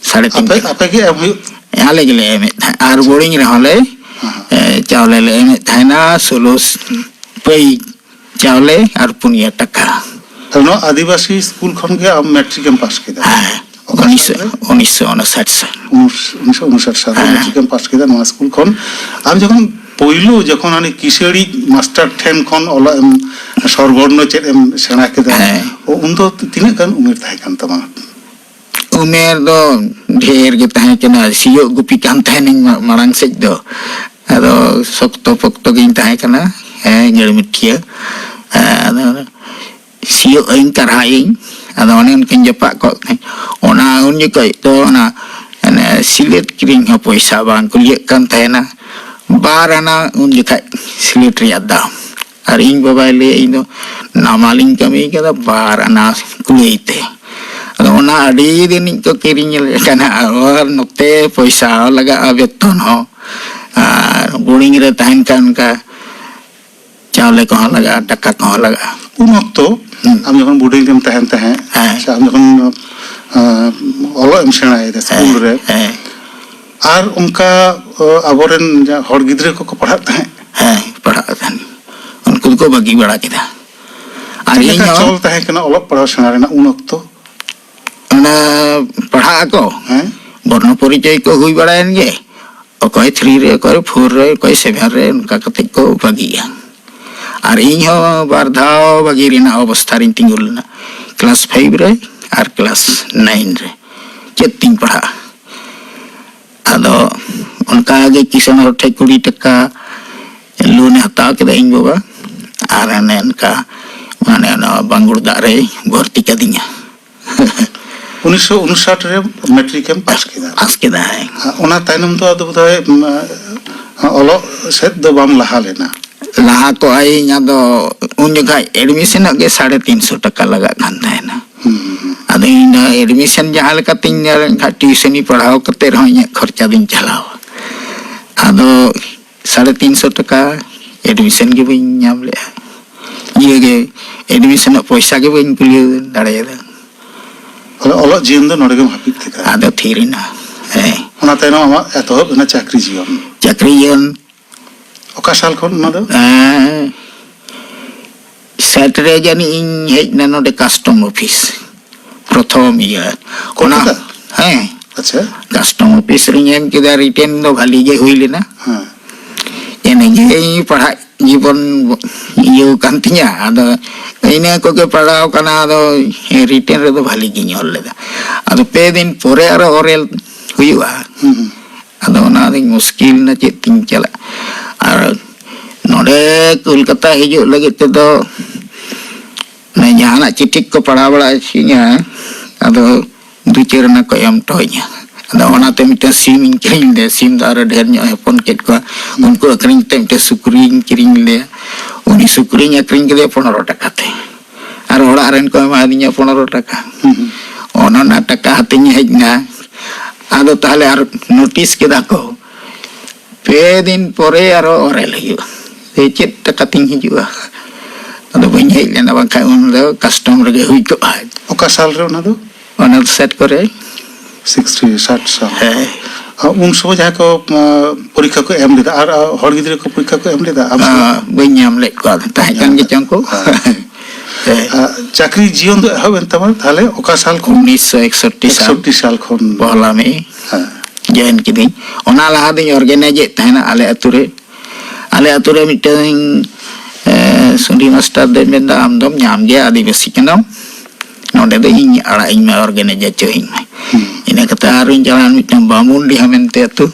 ᱥᱟᱲᱮ ᱛᱤᱱ ᱟᱯᱮ, ᱴᱟᱠᱟ᱾ ᱟᱯᱮ ᱜᱮ ᱮᱢ ᱦᱩᱭᱩᱜ? ᱟᱞᱮ ᱜᱮᱞᱮ ᱮᱢᱮᱫ ᱛᱟᱦᱮᱸᱫ᱾ ᱟᱨ ᱵᱳᱨᱰᱤᱝ ᱨᱮᱦᱚᱸ ᱞᱮ, ᱦᱮᱸ᱾ ᱮ, ᱪᱟᱣᱞᱮ ᱞᱮ ᱮᱢᱮᱫ ᱛᱟᱦᱮᱱᱟ, ᱥᱳᱞᱳ ᱯᱟᱹᱭ ᱪᱟᱣᱞᱮ ᱟᱨ ᱯᱩᱱᱭᱟᱹ ᱴᱟᱠᱟ᱾ ᱛᱟᱦᱞᱮ ᱱᱚᱣᱟ ᱟᱹᱫᱤᱵᱟᱹᱥᱤ ᱥᱠᱩᱞ ᱠᱷᱚᱱ ᱜᱮ ᱟᱢ ᱢᱮᱴᱨᱤᱠ ᱮᱢ ᱯᱟᱥ ᱠᱮᱫᱟ? ᱦᱮᱸ, ᱚᱠᱟ ᱩᱱᱤᱥᱥᱚ, ᱥᱟᱞ ᱨᱮ? ᱩᱱᱤᱥᱥᱚ ᱩᱱᱩᱥᱟᱴ ᱥᱟᱞ᱾ ᱩᱱᱤᱥ-, ᱩᱱᱤᱥᱥᱚ ᱩᱱᱩᱥᱟᱴ ᱥᱟᱞ ᱨᱮ ᱦᱮᱸ᱾ ᱢᱮᱴᱨᱤᱠ ᱮᱢ ᱯᱟᱥ ᱠᱮᱫᱟ ᱱᱚᱣᱟ ᱥᱠᱩᱞ ᱠᱷᱚᱱ᱾ ᱟᱢ ᱡᱚᱠᱷᱚᱱ ᱯᱳᱭᱞᱳ ᱡᱚᱠᱷᱚᱱ ᱦᱟᱱᱮ ᱠᱤᱥᱟᱹᱲᱤᱡ ᱢᱟᱥᱴᱟᱨ ᱴᱷᱮᱱ ᱠᱷᱚᱱ ᱚᱞᱚᱜ ᱮᱢ, ᱥᱚᱨᱵᱚᱨᱱᱚ ᱪᱮᱫ ᱮᱢ ᱥᱮᱬᱟ ᱠᱮᱫᱟ, ᱦᱮᱸ᱾ ᱩᱱ ᱫᱚ ᱛᱤᱱᱟᱹᱜ ᱜᱟᱱ ᱩᱢᱮᱨ ᱛᱟᱦᱮᱸ ᱠᱟᱱ ᱛᱟᱢᱟ? ᱩᱢᱮᱨ ᱫᱚ ᱰᱷᱮᱨ ᱜᱮ ᱛᱟᱦᱮᱸ ᱠᱟᱱᱟ, ᱥᱤᱭᱳᱜ ᱜᱩᱯᱤ ᱠᱟᱱ ᱛᱟᱦᱮᱱᱤᱧ ᱢᱟ-, ᱢᱟᱲᱟᱝ ᱥᱮᱫ ᱫᱚ᱾ ᱟᱫᱚ ᱥᱚᱠᱛᱚ ᱯᱚᱠᱛᱚ ᱜᱤᱧ ᱛᱟᱦᱮᱸ ᱠᱟᱱᱟ, ᱦᱮᱸ, ᱜᱟᱹᱲᱢᱤᱴᱷᱤᱭᱟᱹ᱾ ᱦᱮᱸ, ᱟᱫᱚ ᱥᱤᱭᱳᱜ ᱟᱹᱧ, ᱠᱟᱨᱦᱟᱭᱟᱹᱧ, ᱟᱫᱚ ᱚᱱᱮ ᱚᱱᱠᱟᱧ ᱡᱟᱯᱟᱜ ᱠᱚᱜ ᱛᱟᱦᱮᱸᱫ᱾ ᱚᱱᱟ ᱩᱱ ᱡᱚᱠᱷᱚᱡ ᱫᱚ ᱚᱱᱟ, ᱚᱱᱮ ᱥᱤᱞᱮᱴ ᱠᱤᱨᱤᱧ ᱦᱚᱸ ᱯᱚᱭᱥᱟ ᱵᱟᱝ ᱠᱩᱞᱤᱭᱟᱹᱜ ᱠᱟᱱ ᱛᱟᱦᱮᱱᱟ᱾ ᱵᱟᱨ ᱟᱱᱟ ᱩᱱ ᱡᱚᱠᱷᱟᱡ ᱥᱤᱞᱮᱴ ᱨᱮᱭᱟᱜ ᱫᱟᱢ᱾ ᱟᱨ ᱤᱧ ᱵᱟᱵᱟᱭ ᱞᱟᱹᱭᱟ, "ᱤᱧ ᱫᱚ ᱱᱟᱢᱟᱞᱤᱧ ᱠᱟᱹᱢᱤ ᱠᱟᱫᱟ, ᱵᱟᱨ ᱟᱱᱟ ᱠᱩᱞᱟᱹᱭ ᱛᱮ?" ᱟᱫᱚ ᱚᱱᱟ ᱟᱹᱰᱤ ᱫᱤᱱᱤᱧ ᱠᱚ ᱠᱤᱨᱤᱧ ᱞᱮᱫ ᱠᱟᱱᱟ, ᱟᱨ ᱱᱚᱛᱮ ᱯᱚᱭᱥᱟ ᱦᱚᱸ ᱞᱟᱜᱟᱜᱼᱟ, ᱵᱮᱛᱚᱱ ᱦᱚᱸ, ᱟᱨ ᱵᱳᱨᱰᱤᱝ ᱨᱮ ᱛᱟᱦᱮᱱ ᱠᱷᱟᱱ ᱚᱱᱠᱟ ᱪᱟᱣᱞᱮ ᱠᱚᱦᱚᱸ ᱞᱟᱜᱟᱜᱼᱟ, ᱴᱟᱠᱟ ᱠᱚᱦᱚᱸ ᱞᱟᱜᱟᱜᱼᱟ᱾ ᱩᱱ ᱚᱠᱛᱚ ᱦᱩᱸ᱾ ᱟᱢ ᱡᱚᱠᱷᱚᱱ ᱵᱳᱨᱰᱤᱝ ᱨᱮᱢ ᱛᱟᱦᱮᱱ ᱛᱟᱦᱮᱸᱫ, ᱦᱮᱸ᱾ ᱥᱮ ᱟᱢ ᱡᱚᱠᱷᱚᱱ, ᱟᱸ, ᱚᱞᱚᱜ ᱮᱢ ᱥᱮᱬᱟᱭᱮᱫᱟ ᱥᱠᱩᱞ ᱦᱮᱸ, ᱨᱮ, ᱦᱮᱸ᱾ ᱟᱨ ᱚᱱᱠᱟ, ᱟᱸ, ᱟᱵᱚᱨᱮᱱ ᱡᱟᱦᱟᱸ ᱦᱚᱲ ᱜᱤᱫᱽᱨᱟᱹ ᱠᱚᱠᱚ ᱯᱟᱲᱦᱟᱜ ᱛᱟᱦᱮᱸᱫ? ᱦᱮᱸ, ᱯᱟᱲᱦᱟᱜ ᱛᱟᱦᱮᱸᱫ᱾ ᱩᱱᱠᱩ ᱫᱚᱠᱚ ᱵᱟᱹᱜᱤ ᱵᱟᱲᱟ ᱠᱮᱫᱟ᱾ ᱟᱨ ᱪᱮᱫ ᱞᱮᱠᱟ ᱤᱧ ᱦᱚᱸ ᱪᱚᱞ ᱛᱟᱦᱮᱸ ᱠᱟᱱᱟ ᱚᱞᱚᱜ ᱯᱟᱲᱦᱟᱣ ᱥᱮᱬᱟ ᱨᱮᱱᱟᱜ ᱩᱱ ᱚᱠᱛᱚ? ᱚᱱᱟ ᱯᱟᱲᱦᱟᱜ ᱟᱠᱚ, ᱦᱮᱸ᱾ ᱵᱚᱨᱱᱚ ᱯᱚᱨᱤᱪᱚᱭ ᱠᱚ ᱦᱩᱭ ᱵᱟᱲᱟᱭᱮᱱ ᱜᱮ, ᱚᱠᱚᱭ ᱛᱷᱨᱤ ᱨᱮ, ᱚᱠᱚᱭ ᱯᱷᱳᱨ ᱨᱮ, ᱚᱠᱚᱭ ᱥᱮᱵᱷᱮᱱ ᱨᱮ, ᱚᱱᱠᱟ ᱠᱟᱛᱮ ᱠᱚ ᱵᱟᱹᱜᱤᱭᱟ᱾ ᱟᱨ ᱤᱧ ᱦᱚᱸ ᱵᱟᱨ ᱫᱷᱟᱣ ᱵᱟᱹᱜᱤ ᱨᱮᱱᱟᱜ ᱚᱵᱚᱥᱛᱷᱟ ᱨᱤᱧ ᱛᱤᱸᱜᱩ ᱞᱮᱱᱟ, ᱠᱞᱟᱥ ᱯᱷᱟᱭᱤᱵᱷ ᱨᱮ ᱟᱨ ᱠᱞᱟᱥ ᱱᱟᱭᱤᱱ ᱨᱮ᱾ ᱪᱮᱫ ᱛᱤᱧ ᱯᱟᱲᱦᱟᱜᱼᱟ? ᱟᱫᱚ ᱚᱱᱠᱟ ᱜᱮ ᱠᱤᱥᱟᱹᱬ ᱦᱚᱲ ᱴᱷᱮᱡ ᱠᱩᱲᱤ ᱴᱟᱠᱟ ᱞᱳᱱ ᱮ ᱦᱟᱛᱟᱣ ᱠᱮᱫᱟ ᱤᱧ ᱵᱟᱵᱟ, ᱟᱨ ᱚᱱᱮ ᱚᱱᱠᱟ, ᱢᱟᱱᱮ, ᱚᱱᱟ ᱵᱟᱝᱜᱩᱲ ᱫᱟᱜ ᱨᱮᱭ ᱵᱷᱚᱨᱛᱤ ᱠᱟᱫᱤᱧᱟ᱾ ᱩᱱᱤᱥᱥᱚ ᱩᱱᱥᱟᱴ ᱨᱮ ᱢᱮᱴᱨᱤᱠ ᱮᱢ ᱯᱟᱥ ᱠᱮᱫᱟ? ᱯᱟᱥ ᱠᱮᱫᱟ, ᱦᱮᱸ᱾ ᱚᱱᱟ ᱛᱟᱭᱱᱚᱢ ᱫᱚ ᱟᱫᱚ ᱵᱳᱫᱷᱚᱭ, ᱩᱢ, ᱚᱞᱚᱜ ᱥᱮᱫ ᱫᱚ ᱵᱟᱢ ᱞᱟᱦᱟ ᱞᱮᱱᱟ? ᱞᱟᱦᱟ ᱠᱚᱜ ᱟᱹᱧ, ᱟᱫᱚ ᱩᱱ ᱡᱚᱠᱷᱟᱡ ᱮᱰᱢᱤᱥᱚᱱᱚᱜ ᱜᱮ ᱥᱟᱲᱮ ᱛᱤᱱ ᱥᱚ ᱴᱟᱠᱟ ᱞᱟᱜᱟᱜ ᱠᱟᱱ ᱛᱟᱦᱮᱱᱟ᱾ ᱦᱩᱸ᱾ ᱟᱫᱚ ᱤᱧ ᱫᱚ ᱮᱰᱢᱤᱥᱚᱱ ᱡᱟᱦᱟᱸ ᱞᱮᱠᱟᱛᱤᱧ ᱧᱮᱞ ᱮᱱᱠᱷᱟᱱ, ᱴᱤᱭᱩᱥᱚᱱᱤ ᱯᱟᱲᱦᱟᱣ ᱠᱟᱛᱮ ᱨᱮᱦᱚᱸ ᱤᱧᱟᱹᱜ ᱠᱷᱚᱨᱪᱟ ᱫᱚᱧ ᱪᱟᱞᱟᱣᱟ᱾ ᱟᱫᱚ ᱥᱟᱲᱮ ᱛᱤᱱ ᱥᱚ ᱴᱟᱠᱟ ᱮᱰᱢᱤᱥᱚᱱ ᱜᱮ ᱵᱟᱹᱧ ᱧᱟᱢ ᱞᱮᱜᱼᱟ᱾ ᱤᱭᱟᱹ ᱜᱮ, ᱮᱰᱢᱤᱥᱚᱱᱟᱜ ᱯᱚᱭᱥᱟ ᱜᱮ ᱵᱟᱹᱧ ᱠᱩᱞᱤᱭᱟᱹᱣ ᱫᱟᱲᱮᱭᱟᱫᱟ᱾ ᱚᱞ-, ᱚᱞᱚᱜ ᱡᱤᱭᱚᱱ ᱫᱚ ᱱᱚᱰᱮ ᱜᱮᱢ ᱦᱟᱹᱯᱤᱫ ᱠᱮᱫᱟ? ᱟᱫᱚ ᱛᱷᱤᱨ ᱮᱱᱟ᱾ ᱦᱮᱸ᱾ ᱚᱱᱟ ᱛᱟᱭᱱᱚᱢ ᱟᱢᱟᱜ ᱮᱛᱚᱦᱚᱵ ᱮᱱᱟ ᱪᱟᱹᱠᱨᱤ ᱡᱤᱭᱚᱱ? ᱪᱟᱹᱠᱨᱤ ᱡᱤᱭᱚᱱ᱾ ᱚᱠᱟ ᱥᱟᱞ ᱠᱷᱚᱱ ᱚᱱᱟ ᱫᱚ? ᱮᱸ, ᱥᱮᱴ ᱨᱮ ᱡᱟᱹᱱᱤᱡ ᱤᱧ ᱦᱮᱡ ᱮᱱᱟ ᱱᱚᱰᱮ ᱠᱟᱥᱴᱚᱢ ᱚᱯᱷᱤᱥ, ᱯᱨᱚᱛᱷᱚᱢ ᱤᱭᱟᱹ᱾ ᱚᱱᱟ, ᱠᱳᱞᱠᱟᱛᱟ? ᱦᱮᱸ᱾ ᱟᱪᱪᱷᱟ᱾ ᱠᱟᱥᱴᱚᱢ ᱚᱯᱷᱤᱥ ᱨᱤᱧ ᱮᱢ ᱠᱮᱫᱟ, ᱨᱤᱴᱮᱱ ᱫᱚ ᱵᱷᱟᱞᱤ ᱜᱮ ᱦᱩᱭ ᱞᱮᱱᱟ᱾ ᱦᱮᱸ᱾ ᱮᱱᱮ ᱜᱮ ᱤᱧ ᱯᱟᱲᱦᱟᱜ ᱡᱤᱵᱚᱱ ᱤᱭᱟᱹ ᱠᱟᱱ ᱛᱤᱧᱟ᱾ ᱟᱫᱚ ᱤᱱᱟᱹ ᱠᱚᱜᱮ ᱯᱟᱲᱦᱟᱣ ᱠᱟᱱᱟ᱾ ᱟᱫᱚ ᱨᱤᱴᱮᱱ ᱨᱮᱫᱚ ᱵᱷᱟᱞᱤ ᱜᱤᱧ ᱚᱞ ᱞᱮᱫᱟ᱾ ᱟᱫᱚ ᱯᱮ ᱫᱤᱱ ᱯᱚᱨᱮ ᱟᱨᱚ ᱚᱨᱮᱞ ᱦᱩᱭᱩᱜᱼᱟ᱾ ᱦᱩᱸ, ᱦᱩᱸ᱾ ᱟᱫᱚ ᱚᱱᱟ ᱫᱚᱧ ᱢᱩᱥᱠᱤᱞ ᱮᱱᱟ, ᱪᱮᱫ ᱛᱤᱧ ᱪᱟᱞᱟᱜ᱾ ᱟᱨ ᱱᱚᱰᱮ ᱠᱳᱞᱠᱟᱛᱟ ᱦᱤᱡᱩᱜ ᱞᱟᱹᱜᱤᱫ ᱛᱮᱫᱚ ᱚᱱᱮ ᱡᱟᱦᱟᱱᱟᱜ ᱪᱤᱴᱷᱤ ᱠᱚ ᱯᱟᱲᱦᱟᱣ ᱵᱟᱲᱟ ᱦᱚᱪᱚᱧᱟ, ᱟᱫᱚ ᱫᱩ ᱪᱟᱹᱨ ᱟᱱᱟ ᱠᱚ ᱮᱢ ᱦᱚᱴᱚ ᱟᱹᱧᱟ᱾ ᱟᱫᱚ ᱚᱱᱟᱛᱮ ᱢᱤᱫᱴᱮᱱ ᱥᱤᱢ ᱤᱧ ᱠᱤᱨᱤᱧ ᱞᱮᱫᱮᱭᱟ᱾ ᱥᱤᱢ ᱫᱚ ᱟᱨᱚ ᱰᱷᱮᱨ ᱧᱚᱜ ᱮ ᱦᱚᱯᱚᱱ ᱠᱮᱫ ᱠᱚᱣᱟ᱾ ᱩᱱᱠᱩ ᱟᱹᱠᱷᱨᱤᱧ ᱠᱟᱛᱮ ᱢᱤᱫᱴᱮᱱ ᱥᱩᱠᱨᱤᱧ ᱠᱤᱨᱤᱧ ᱞᱮᱫᱮᱭᱟ᱾ ᱩᱱᱤ ᱥᱩᱠᱨᱤᱧ ᱟᱹᱠᱷᱨᱤᱧ ᱠᱮᱫᱮᱭᱟ ᱯᱚᱱᱨᱚ ᱴᱟᱠᱟ ᱛᱮ᱾ ᱟᱨ ᱚᱲᱟᱜ ᱨᱮᱱ ᱠᱚ ᱮᱢᱟᱫᱤᱧᱟ ᱯᱚᱱᱨᱚ ᱴᱟᱠᱟ᱾ ᱦᱩᱸ, ᱦᱩᱸ᱾ ᱚᱱᱟ ᱨᱮᱱᱟᱜ ᱴᱟᱠᱟ ᱦᱟᱛᱮᱧ ᱦᱮᱡ ᱮᱱᱟ᱾ ᱟᱫᱚ ᱛᱟᱦᱞᱮ ᱟᱨ ᱱᱳᱴᱤᱥ ᱠᱮᱫᱟ ᱠᱚ, ᱯᱮ ᱫᱤᱱ ᱯᱚᱨᱮ ᱟᱨᱚ ᱚᱨᱮᱞ ᱦᱩᱭᱩᱜᱼᱟ᱾ ᱥᱮ ᱪᱮᱫ ᱴᱟᱠᱟ ᱛᱤᱧ ᱦᱤᱡᱩᱜᱼᱟ? ᱟᱫᱚ ᱵᱟᱹᱧ ᱦᱮᱡ ᱞᱮᱱᱟ, ᱵᱟᱝᱠᱷᱟᱱ ᱩᱱ ᱫᱚ ᱠᱟᱥᱴᱚᱢ ᱨᱮᱜᱮ ᱦᱩᱭ ᱠᱚᱜᱼᱟ᱾ ᱚᱠᱟ ᱥᱟᱞ ᱨᱮ ᱚᱱᱟ ᱫᱚ? ᱚᱱᱟ ᱫᱚ ᱥᱮᱴ ᱠᱚᱨᱮ᱾ ᱥᱤᱠᱥᱴᱤ, ᱥᱟᱴ ᱥᱟᱞ᱾ ᱦᱮᱸ᱾ ᱟᱨ ᱩᱱ ᱥᱚᱢᱚᱭ ᱡᱟᱦᱟᱸᱭ ᱠᱚ, ᱟᱸ, ᱯᱚᱨᱤᱠᱠᱷᱟ ᱠᱚ ᱮᱢ ᱞᱮᱫᱟ, ᱟᱨ, ᱟᱨ ᱦᱚᱲ ᱜᱤᱫᱽᱨᱟᱹ ᱠᱚ ᱯᱚᱨᱤᱠᱠᱷᱟ ᱠᱚ ᱮᱢ ᱞᱮᱫᱟ, ᱟᱢ ᱥᱟᱞᱟᱜ? ᱟᱸ, ᱵᱟᱹᱧ ᱧᱟᱢ ᱞᱮᱫ ᱠᱚᱣᱟ, ᱛᱟᱦᱮᱸ ᱠᱟᱱ ᱜᱮᱪᱚᱝ ᱠᱚ᱾ ᱦᱮᱸ᱾ ᱦᱮᱸ᱾ ᱟᱨ ᱪᱟᱹᱠᱨᱤ ᱡᱤᱭᱚᱱ ᱫᱚ ᱮᱦᱚᱵ ᱮᱱ ᱛᱟᱢᱟ ᱛᱟᱦᱞᱮ ᱚᱠᱟ ᱥᱟᱞ ᱠᱷᱚᱱ? ᱩᱱᱤᱥᱥᱚ ᱮᱠᱥᱚᱴᱴᱤ ᱥᱟᱞ᱾ ᱮᱠᱥᱚᱴᱴᱤ ᱥᱟᱞ ᱠᱷᱚᱱ᱾ ᱯᱚᱦᱞᱟ ᱢᱮ᱾ ᱦᱮᱸ᱾ ᱡᱚᱭᱮᱱ ᱠᱤᱫᱟᱹᱧ᱾ ᱚᱱᱟ ᱞᱟᱦᱟ ᱫᱚᱧ ᱚᱨᱜᱮᱱᱟᱭᱤᱡᱮᱫ ᱛᱟᱦᱮᱱᱟ ᱟᱞᱮ ᱟᱹᱛᱩ ᱨᱮ᱾ ᱟᱞᱮ ᱟᱹᱛᱩ ᱨᱮ ᱢᱤᱫᱴᱟᱝ, ᱮ, ᱥᱩᱸᱰᱤ ᱢᱟᱥᱴᱟᱨ ᱫᱚᱭ ᱢᱮᱱᱫᱟ, "ᱟᱢ ᱫᱚᱢ ᱧᱟᱢ ᱜᱮᱭᱟ, ᱟᱹᱫᱤᱵᱟᱹᱥᱤ ᱠᱟᱱᱟᱢ, ᱱᱚᱰᱮ ᱫᱚ ᱤᱧ ᱟᱲᱟᱜ ᱤᱧ ᱢᱮ, ᱚᱨᱜᱮᱱᱟᱭᱤᱡ ᱦᱚᱪᱚ ᱤᱧ ᱢᱮ᱾" ᱦᱩᱸ᱾ ᱤᱱᱟᱹ ᱠᱟᱛᱮ ᱟᱨᱚᱧ ᱪᱟᱞᱟᱣᱮᱱ ᱢᱤᱫᱴᱟᱝ ᱵᱟᱢᱩᱱᱰᱤᱦᱟ ᱢᱮᱱᱛᱮ ᱟᱹᱛᱩ,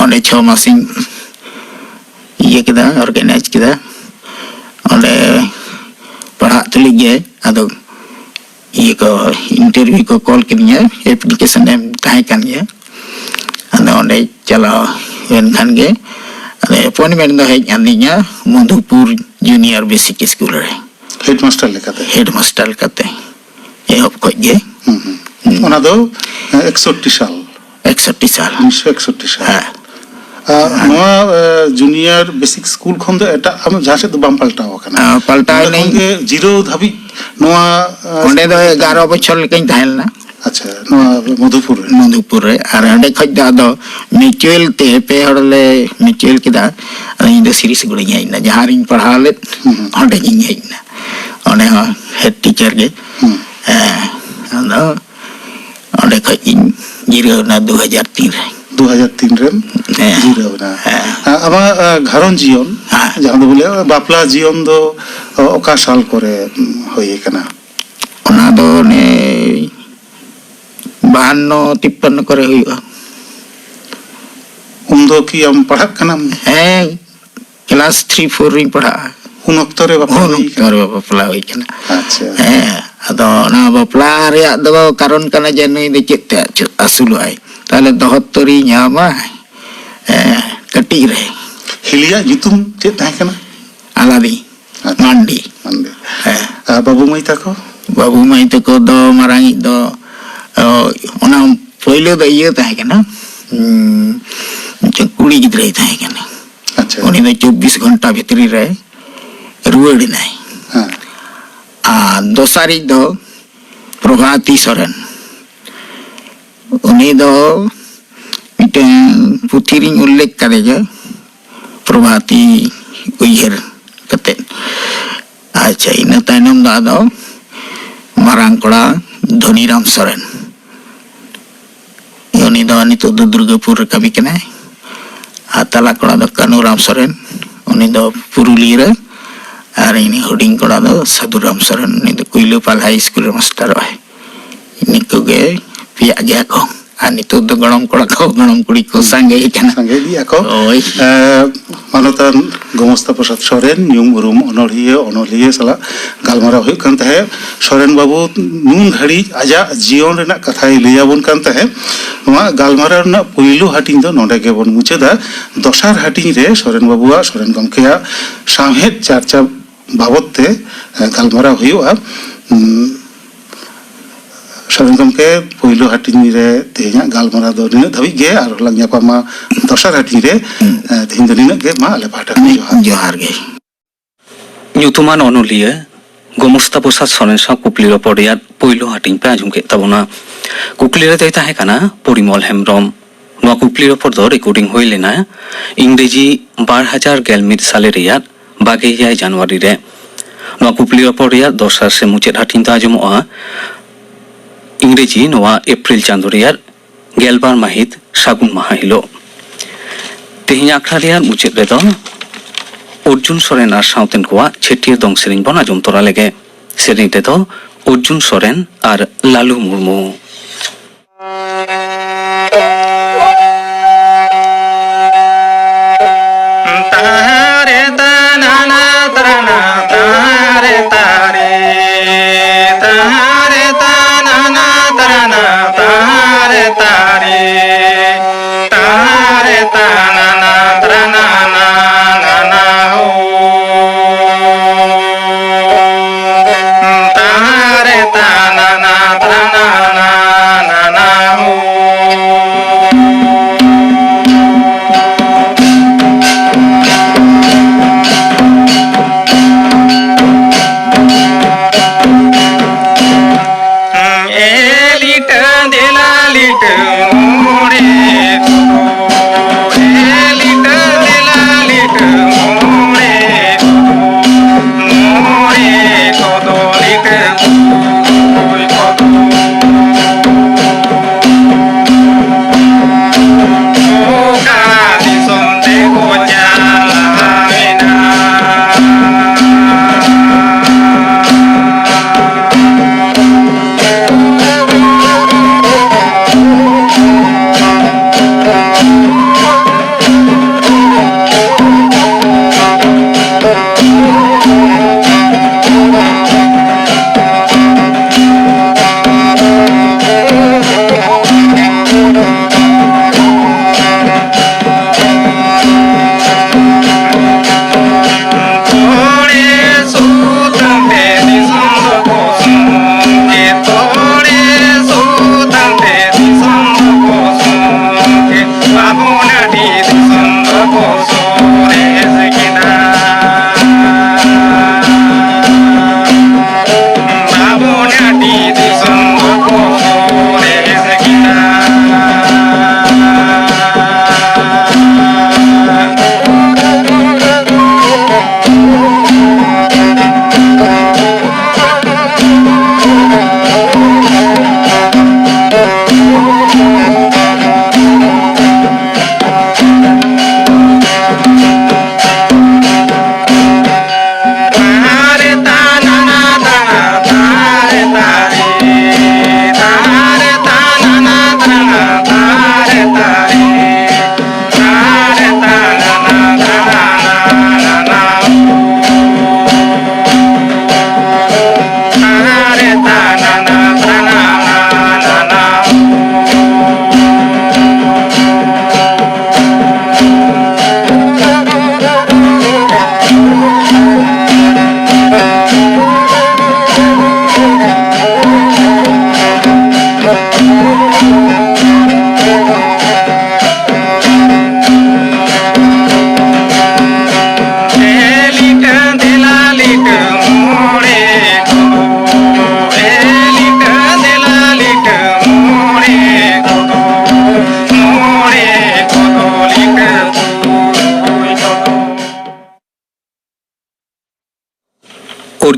ᱚᱸᱰᱮ ᱪᱷᱚ ᱢᱟᱥᱤᱧ ᱤᱭᱟᱹ ᱠᱮᱫᱟ, ᱚᱨᱜᱮᱱᱟᱭᱤᱡᱽ ᱠᱮᱫᱟ᱾ ᱚᱸᱰᱮ ᱯᱟᱲᱦᱟᱜ ᱛᱩᱞᱩᱡ ᱜᱮ ᱟᱫᱚ ᱤᱭᱟᱹ ᱠᱚ, ᱤᱱᱴᱟᱨᱵᱷᱤᱭᱩ ᱠᱚ ᱠᱚᱞ ᱠᱤᱫᱤᱧᱟ, ᱮᱯᱞᱤᱠᱮᱥᱚᱱ ᱮᱢ ᱛᱟᱦᱮᱸ ᱠᱟᱱ ᱜᱮᱭᱟ᱾ ᱟᱫᱚ ᱚᱸᱰᱮ ᱪᱟᱞᱟᱣ ᱮᱱ ᱠᱷᱟᱱ ᱜᱮ ᱟᱫᱚ ᱮᱯᱚᱭᱮᱱᱴᱢᱮᱱᱴ ᱫᱚ ᱦᱮᱡ ᱟᱹᱫᱤᱧᱟ ᱢᱚᱫᱷᱩᱯᱩᱨ ᱡᱩᱱᱤᱭᱚᱨ ᱵᱮᱥᱤᱠ ᱥᱠᱩᱞ ᱨᱮ᱾ ᱦᱮᱰᱢᱟᱥᱴᱟᱨ ᱞᱮᱠᱟᱛᱮ? ᱦᱮᱰᱢᱟᱥᱴᱟᱨ ᱞᱮᱠᱟᱛᱮ ᱮᱦᱚᱵ ᱠᱷᱚᱡ ᱜᱮ᱾ ᱦᱩᱸ, ᱦᱩᱸ᱾ ᱦᱩᱸ᱾ ᱚᱱᱟ ᱫᱚ, ᱮ, ᱮᱠᱥᱚᱴᱴᱤ ᱥᱟᱞ? ᱮᱠᱥᱚᱴᱴᱤ ᱥᱟᱞ᱾ ᱩᱱᱤᱥᱥᱚ ᱮᱠᱥᱚᱴᱴᱤ ᱥᱟᱞ᱾ ᱦᱮᱸ᱾ ᱟᱨ ᱱᱚᱣᱟ, ᱮ, ᱡᱩᱱᱤᱭᱚᱨ ᱵᱮᱥᱤᱠ ᱥᱠᱩᱞ ᱠᱷᱚᱱ ᱫᱚ ᱮᱴᱟᱜ ᱟᱢ ᱡᱟᱦᱟᱸ ᱥᱮᱫ ᱫᱚ ᱵᱟᱢ ᱯᱟᱞᱴᱟᱣ ᱟᱠᱟᱱᱟ? ᱟ, ᱯᱟᱞᱴᱟᱣ ᱱᱚᱸᱰᱮ ᱠᱷᱚᱱ ᱮᱱᱟᱹᱧ᱾ ᱜᱮ ᱡᱤᱨᱟᱹᱣ ᱫᱷᱟᱹᱵᱤᱡ ᱱᱚᱣᱟ, ᱮ, ᱚᱸᱰᱮ ᱫᱚ ᱥᱠᱩᱞ ᱨᱮ? ᱮᱜᱟᱨᱚ ᱵᱚᱪᱷᱚᱨ ᱞᱮᱠᱟᱧ ᱛᱟᱦᱮᱸ ᱞᱮᱱᱟ᱾ ᱟᱪᱪᱷᱟ, ᱱᱚᱣᱟ ᱢᱚᱫᱷᱩᱯᱩᱨ ᱨᱮ? ᱢᱚᱫᱷᱩᱯᱩᱨ ᱨᱮ᱾ ᱟᱨ ᱚᱸᱰᱮ ᱠᱷᱚᱡ ᱫᱚ ᱟᱫᱚ ᱢᱤᱪᱩᱭᱮᱞ ᱛᱮ ᱯᱮ ᱦᱚᱲ ᱞᱮ ᱢᱤᱪᱩᱭᱮᱞ ᱠᱮᱫᱟ᱾ ᱟᱫᱚ ᱤᱧ ᱫᱚ ᱥᱤᱨᱤᱥᱜᱩᱲᱟᱧ ᱦᱮᱡ ᱮᱱᱟ, ᱡᱟᱦᱟᱸ ᱨᱤᱧ ᱯᱟᱲᱦᱟᱣ ᱞᱮᱫ, ᱦᱩᱸ, ᱦᱩᱸ᱾ ᱚᱸᱰᱮ ᱜᱤᱧ ᱦᱮᱡ ᱮᱱᱟ᱾ ᱚᱸᱰᱮ ᱦᱚᱸ ᱦᱮᱰ ᱴᱤᱪᱟᱨ ᱜᱮ᱾ ᱦᱩᱸ᱾ ᱦᱮᱸ, ᱟᱫᱚ ᱚᱸᱰᱮ ᱠᱷᱚᱡ ᱜᱤᱧ ᱡᱤᱨᱟᱹᱣ ᱮᱱᱟ ᱫᱩ ᱦᱟᱡᱟᱨ ᱛᱤᱱ ᱨᱮ᱾ ᱫᱩ ᱦᱟᱡᱟᱨ ᱛᱤᱱ ᱨᱮᱢ ᱦᱮᱸ᱾ ᱡᱤᱨᱟᱹᱣ ᱮᱱᱟ᱾ ᱦᱮᱸ᱾ ᱟ-, ᱟᱢᱟᱜ, ᱟ, ᱜᱷᱟᱨᱚᱸᱡᱽ ᱡᱤᱭᱚᱱ, ᱦᱮᱸ᱾ ᱡᱟᱦᱟᱸ ᱫᱚ ᱵᱚᱞᱮ ᱵᱟᱯᱞᱟ ᱡᱤᱭᱚᱱ ᱫᱚ, ᱚ, ᱚᱠᱟ ᱥᱟᱞ ᱠᱚᱨᱮ, ᱩᱢ, ᱦᱩᱭ ᱟᱠᱟᱱᱟ? ᱚᱱᱟ ᱫᱚ ᱚᱱᱮ ᱵᱟᱦᱟᱱᱱᱚ ᱛᱤᱯᱯᱟᱱᱱᱚ ᱠᱚᱨᱮ ᱦᱩᱭᱩᱜᱼᱟ᱾ ᱩᱱᱫᱚ ᱠᱤ ᱟᱢ ᱯᱟᱲᱦᱟᱜ ᱠᱟᱱᱟᱢ? ᱦᱮᱸ, ᱠᱞᱟᱥ ᱛᱷᱨᱤ ᱯᱷᱳᱨ ᱨᱤᱧ ᱯᱟᱲᱦᱟᱜᱼᱟ᱾ ᱩᱱ ᱚᱠᱛᱚ ᱨᱮ ᱵᱟᱯᱞᱟ ᱩᱱ ᱦᱩᱭ ᱚᱠᱛᱚ ᱠᱟᱱᱟ? ᱨᱮ ᱵᱟᱯᱞᱟ ᱦᱩᱭ ᱠᱟᱱᱟ᱾ ᱟᱪᱪᱷᱟ᱾ ᱦᱮᱸ, ᱟᱫᱚ ᱚᱱᱟ ᱵᱟᱯᱞᱟ ᱨᱮᱭᱟᱜ ᱫᱚ ᱠᱟᱨᱚᱱ ᱠᱟᱱᱟ ᱡᱮ ᱱᱩᱭ ᱫᱚ ᱪᱮᱫ ᱛᱮ ᱟᱹᱪᱩ-, ᱟᱹᱥᱩᱞᱚᱜᱼᱟᱭ? ᱛᱟᱦᱞᱮ ᱫᱚᱦᱚᱛᱛᱚᱨᱤ ᱧᱟᱢᱟ, ᱦᱮᱸ, ᱠᱟᱹᱴᱤᱡ ᱨᱮ᱾ ᱦᱤᱞᱤᱭᱟᱜ ᱧᱩᱛᱩᱢ ᱪᱮᱫ ᱛᱟᱦᱮᱸ ᱠᱟᱱᱟ? ᱟᱞᱟᱫᱤ ᱟᱪᱪᱷᱟ᱾ ᱢᱟᱱᱰᱤ᱾ ᱢᱟᱱᱰᱤ᱾ ᱦᱮᱸ᱾ ᱟᱨ ᱵᱟᱹᱵᱩ ᱢᱟᱹᱭ ᱛᱟᱠᱚ? ᱵᱟᱹᱵᱩ ᱢᱟᱹᱭ ᱛᱟᱠᱚ ᱫᱚ ᱢᱟᱨᱟᱝᱤᱡ ᱫᱚ, ᱚ, ᱚᱱᱟ ᱯᱳᱭᱞᱳ ᱫᱚ ᱤᱭᱟᱹ ᱛᱟᱦᱮᱸ ᱠᱟᱱᱟ, ᱩᱸ, ᱢᱤᱫᱴᱮᱱ ᱠᱩᱲᱤ ᱜᱤᱫᱽᱨᱟᱹᱭ ᱛᱟᱦᱮᱸ ᱠᱟᱱᱟ᱾ ᱟᱪᱪᱷᱟ᱾ ᱩᱱᱤ ᱫᱚ ᱪᱚᱵᱵᱤᱥ ᱜᱷᱚᱱᱴᱟ ᱵᱷᱤᱛᱨᱤ ᱨᱮ ᱨᱩᱣᱟᱹᱲ ᱮᱱᱟᱭ᱾ ᱦᱮᱸ᱾ ᱟᱨ ᱫᱚᱥᱟᱨᱤᱡ ᱫᱚ ᱯᱨᱚᱵᱷᱟᱛᱤ ᱥᱚᱨᱮᱱ᱾ ᱩᱱᱤ ᱫᱚ ᱢᱤᱫᱴᱮᱱ ᱯᱩᱛᱷᱤ ᱨᱤᱧ ᱩᱞᱞᱮᱠᱷ ᱠᱟᱫᱮ ᱜᱮ, ᱯᱨᱚᱵᱷᱟᱛᱤ ᱩᱭᱦᱟᱹᱨ ᱠᱟᱛᱮᱫ᱾ ᱟᱨ ᱟᱪᱪᱷᱟ, ᱤᱱᱟᱹ ᱛᱟᱭᱱᱚᱢ ᱫᱚ ᱟᱫᱚ ᱢᱟᱨᱟᱝ ᱠᱚᱲᱟ ᱫᱷᱚᱱᱤᱨᱟᱢ ᱥᱚᱨᱮᱱ, ᱩᱱᱤ ᱫᱚ ᱱᱤᱛᱚᱜ ᱫᱚ ᱫᱩᱨᱜᱟᱹᱯᱩᱨ ᱨᱮ ᱠᱟᱹᱢᱤ ᱠᱟᱱᱟᱭ᱾ ᱟᱨ ᱛᱟᱞᱟ ᱠᱚᱲᱟ ᱫᱚ ᱠᱟᱹᱱᱩᱨᱟᱢ ᱥᱚᱨᱮᱱ, ᱩᱱᱤ ᱫᱚ ᱯᱩᱨᱩᱞᱤᱭᱟᱹ ᱨᱮ᱾ ᱟᱨ ᱤᱱᱤ ᱦᱩᱰᱤᱧ ᱠᱚᱲᱟ ᱫᱚ ᱥᱟᱹᱫᱷᱩᱨᱟᱢ ᱥᱚᱨᱮᱱ, ᱩᱱᱤ ᱫᱚ ᱠᱩᱭᱞᱟᱹᱯᱟᱞ ᱦᱟᱭ ᱥᱠᱩᱞ ᱨᱮ ᱢᱟᱥᱴᱟᱨᱚᱜ ᱟᱭ᱾ ᱱᱤᱠᱩ ᱜᱮ ᱯᱮᱭᱟᱜ ᱜᱮᱭᱟ ᱠᱚ᱾ ᱟᱨ ᱱᱤᱛᱚᱜ ᱫᱚ ᱜᱚᱲᱚᱢ ᱠᱚᱲᱟ ᱠᱚ, ᱜᱚᱲᱚᱢ ᱠᱩᱲᱤ ᱠᱚ ᱥᱟᱸᱜᱮ ᱟᱠᱟᱱᱟ᱾ ᱥᱟᱸᱜᱮ ᱤᱫᱤᱜ ᱟᱠᱚ᱾ ᱦᱳᱭ᱾ ᱮ, ᱢᱟᱱᱚᱛᱟᱱ ᱜᱳᱢᱚᱥᱛᱟ ᱯᱨᱚᱥᱟᱫᱽ ᱥᱚᱨᱮᱱ, ᱧᱩᱢ ᱩᱨᱩᱢ ᱚᱱᱚᱲᱦᱤᱭᱟᱹ, ᱚᱱᱚᱞᱤᱭᱟᱹ ᱥᱟᱞᱟᱜ ᱜᱟᱞᱢᱟᱨᱟᱣ ᱦᱩᱭᱩᱜ ᱠᱟᱱ ᱛᱟᱦᱮᱸᱫ᱾ ᱥᱚᱨᱮᱱ ᱵᱟᱹᱵᱩ ᱱᱩᱱ ᱜᱷᱟᱹᱲᱤᱡ ᱟᱡᱟᱜ ᱡᱤᱭᱚᱱ ᱨᱮᱱᱟᱜ ᱠᱟᱛᱷᱟᱭ ᱞᱟᱹᱭ ᱟᱵᱚᱱ ᱠᱟᱱ ᱛᱟᱦᱮᱸᱫ᱾ ᱱᱚᱣᱟ ᱜᱟᱞᱢᱟᱨᱟᱣ ᱨᱮᱱᱟᱜ ᱯᱩᱭᱞᱩ ᱦᱟᱹᱴᱤᱧ ᱫᱚ ᱱᱚᱰᱮ ᱜᱮᱵᱚᱱ ᱢᱩᱪᱟᱹᱫᱟ᱾ ᱫᱚᱥᱟᱨ ᱦᱟᱹᱴᱤᱧ ᱨᱮ ᱥᱚᱨᱮᱱ ᱵᱟᱹᱵᱩᱣᱟᱜ, ᱥᱚᱨᱮᱱ ᱜᱚᱢᱠᱮᱭᱟᱜ ᱥᱟᱶᱦᱮᱫ ᱪᱟᱨᱪᱟ ᱵᱟᱵᱚᱛ ᱛᱮ, ᱮ, ᱜᱟᱞᱢᱟᱨᱟᱣ ᱦᱩᱭᱩᱜᱼᱟ᱾ ᱩᱢ, ᱥᱚᱨᱮᱱ ᱜᱚᱢᱠᱮ, ᱯᱳᱭᱞᱳ ᱦᱟᱹᱴᱤᱧ ᱨᱮ ᱛᱮᱦᱮᱧᱟᱜ ᱜᱟᱞᱢᱟᱨᱟᱣ ᱫᱚ ᱱᱤᱱᱟᱹᱜ ᱫᱷᱟᱹᱵᱤᱡ ᱜᱮ, ᱟᱨᱦᱚᱸ ᱞᱟᱝ ᱧᱟᱯᱟᱢᱟ ᱫᱚᱥᱟᱨ ᱦᱟᱹᱴᱤᱧ ᱨᱮ᱾ ᱦᱩᱸ᱾ ᱮ, ᱛᱮᱦᱮᱧ ᱫᱚ ᱱᱤᱱᱟᱹᱜ ᱜᱮ, ᱢᱟ ᱟᱞᱮ ᱯᱟᱦᱴᱟ ᱠᱷᱚᱱ ᱡᱚᱦᱟᱨ᱾ ᱡᱚᱦᱟᱨ ᱜᱮ᱾ ᱧᱩᱛᱩᱢᱟᱱ ᱚᱱᱚᱞᱤᱭᱟᱹ ᱜᱳᱢᱚᱥᱛᱟ ᱯᱨᱚᱥᱟᱫᱽ ᱥᱚᱨᱮᱱ ᱥᱟᱶ ᱠᱩᱠᱞᱤ ᱨᱚᱯᱚᱲ ᱨᱮᱭᱟᱜ ᱯᱳᱭᱞᱳ ᱦᱟᱹᱴᱤᱧ ᱯᱮ ᱟᱸᱡᱚᱢ ᱠᱮᱫ ᱛᱟᱵᱚᱱᱟ᱾ ᱠᱩᱠᱞᱤ ᱨᱮᱫᱚᱭ ᱛᱟᱦᱮᱸ ᱠᱟᱱᱟ ᱯᱚᱨᱤᱢᱚᱞ ᱦᱮᱢᱵᱨᱚᱢ᱾ ᱱᱚᱣᱟ ᱠᱩᱠᱞᱤ ᱨᱚᱯᱚᱲ ᱫᱚ ᱨᱮᱠᱚᱨᱰᱤᱝ ᱦᱩᱭ ᱞᱮᱱᱟ ᱤᱝᱨᱮᱡᱤ ᱵᱟᱨ ᱦᱟᱡᱟᱨ ᱜᱮᱞ ᱢᱤᱫ ᱥᱟᱞᱮ ᱨᱮᱭᱟᱜ ᱵᱟᱜᱮ ᱮᱭᱟᱭ ᱡᱟᱱᱩᱣᱟᱨᱤ ᱨᱮ᱾ ᱱᱚᱣᱟ ᱠᱩᱠᱞᱤ ᱨᱚᱯᱚᱲ ᱨᱮᱭᱟᱜ ᱫᱚᱥᱟᱨ ᱥᱮ ᱢᱩᱪᱟᱹᱫ ᱦᱟᱹᱴᱤᱧ ᱫᱚ ᱟᱸᱡᱚᱢᱚᱜᱼᱟ ᱤᱝᱨᱮᱡᱤ ᱱᱚᱣᱟ ᱮᱯᱨᱤᱞ ᱪᱟᱸᱫᱳ ᱨᱮᱭᱟᱜ ᱜᱮᱞᱵᱟᱨ ᱢᱟᱹᱦᱤᱛ ᱥᱟᱹᱜᱩᱱ ᱢᱟᱦᱟ ᱦᱤᱞᱳᱜ᱾ ᱛᱮᱦᱮᱧ ᱟᱠᱷᱲᱟ ᱨᱮᱭᱟᱜ ᱢᱩᱪᱟᱹᱫ ᱨᱮᱫᱚ ᱚᱨᱡᱩᱱ ᱥᱚᱨᱮᱱ ᱟᱨ ᱥᱟᱶᱛᱮᱱ ᱠᱚᱣᱟᱜ ᱪᱷᱟᱹᱴᱭᱟᱹᱨ ᱫᱚᱝ ᱥᱮᱨᱮᱧ ᱵᱚᱱ ᱟᱸᱡᱚᱢ ᱛᱚᱨᱟ ᱞᱮᱜᱮ᱾ ᱥᱮᱨᱮᱧ ᱨᱮᱫᱚ ᱚᱨᱡᱩᱱ ᱥᱚᱨᱮᱱ ᱟᱨ ᱞᱟᱞᱩ ᱢᱩᱨᱢᱩ᱾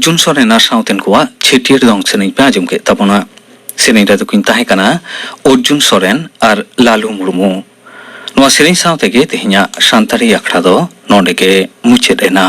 ᱚᱨᱡᱩᱱ ᱥᱚᱨᱮᱱ ᱟᱨ ᱥᱟᱶᱛᱮᱱ ᱠᱚᱣᱟᱜ ᱪᱷᱟᱹᱴᱭᱟᱹᱨ ᱫᱚᱝ ᱥᱮᱨᱮᱧ ᱯᱮ ᱟᱸᱡᱚᱢ ᱠᱮᱫ ᱛᱟᱵᱚᱱᱟ᱾ ᱥᱮᱨᱮᱧ ᱨᱮᱫᱚ ᱠᱤᱱ ᱛᱟᱦᱮᱸ ᱠᱟᱱᱟ ᱚᱨᱡᱩᱱ ᱥᱚᱨᱮᱱ ᱟᱨ ᱞᱟᱞᱩ ᱢᱩᱨᱢᱩ᱾ ᱱᱚᱣᱟ ᱥᱮᱨᱮᱧ ᱥᱟᱶ ᱛᱮᱜᱮ ᱛᱮᱦᱮᱧᱟᱜ ᱥᱟᱱᱛᱟᱲᱤ ᱟᱠᱷᱲᱟ ᱫᱚ ᱱᱚᱰᱮ ᱜᱮ ᱢᱩᱪᱟᱹᱫ ᱮᱱᱟ᱾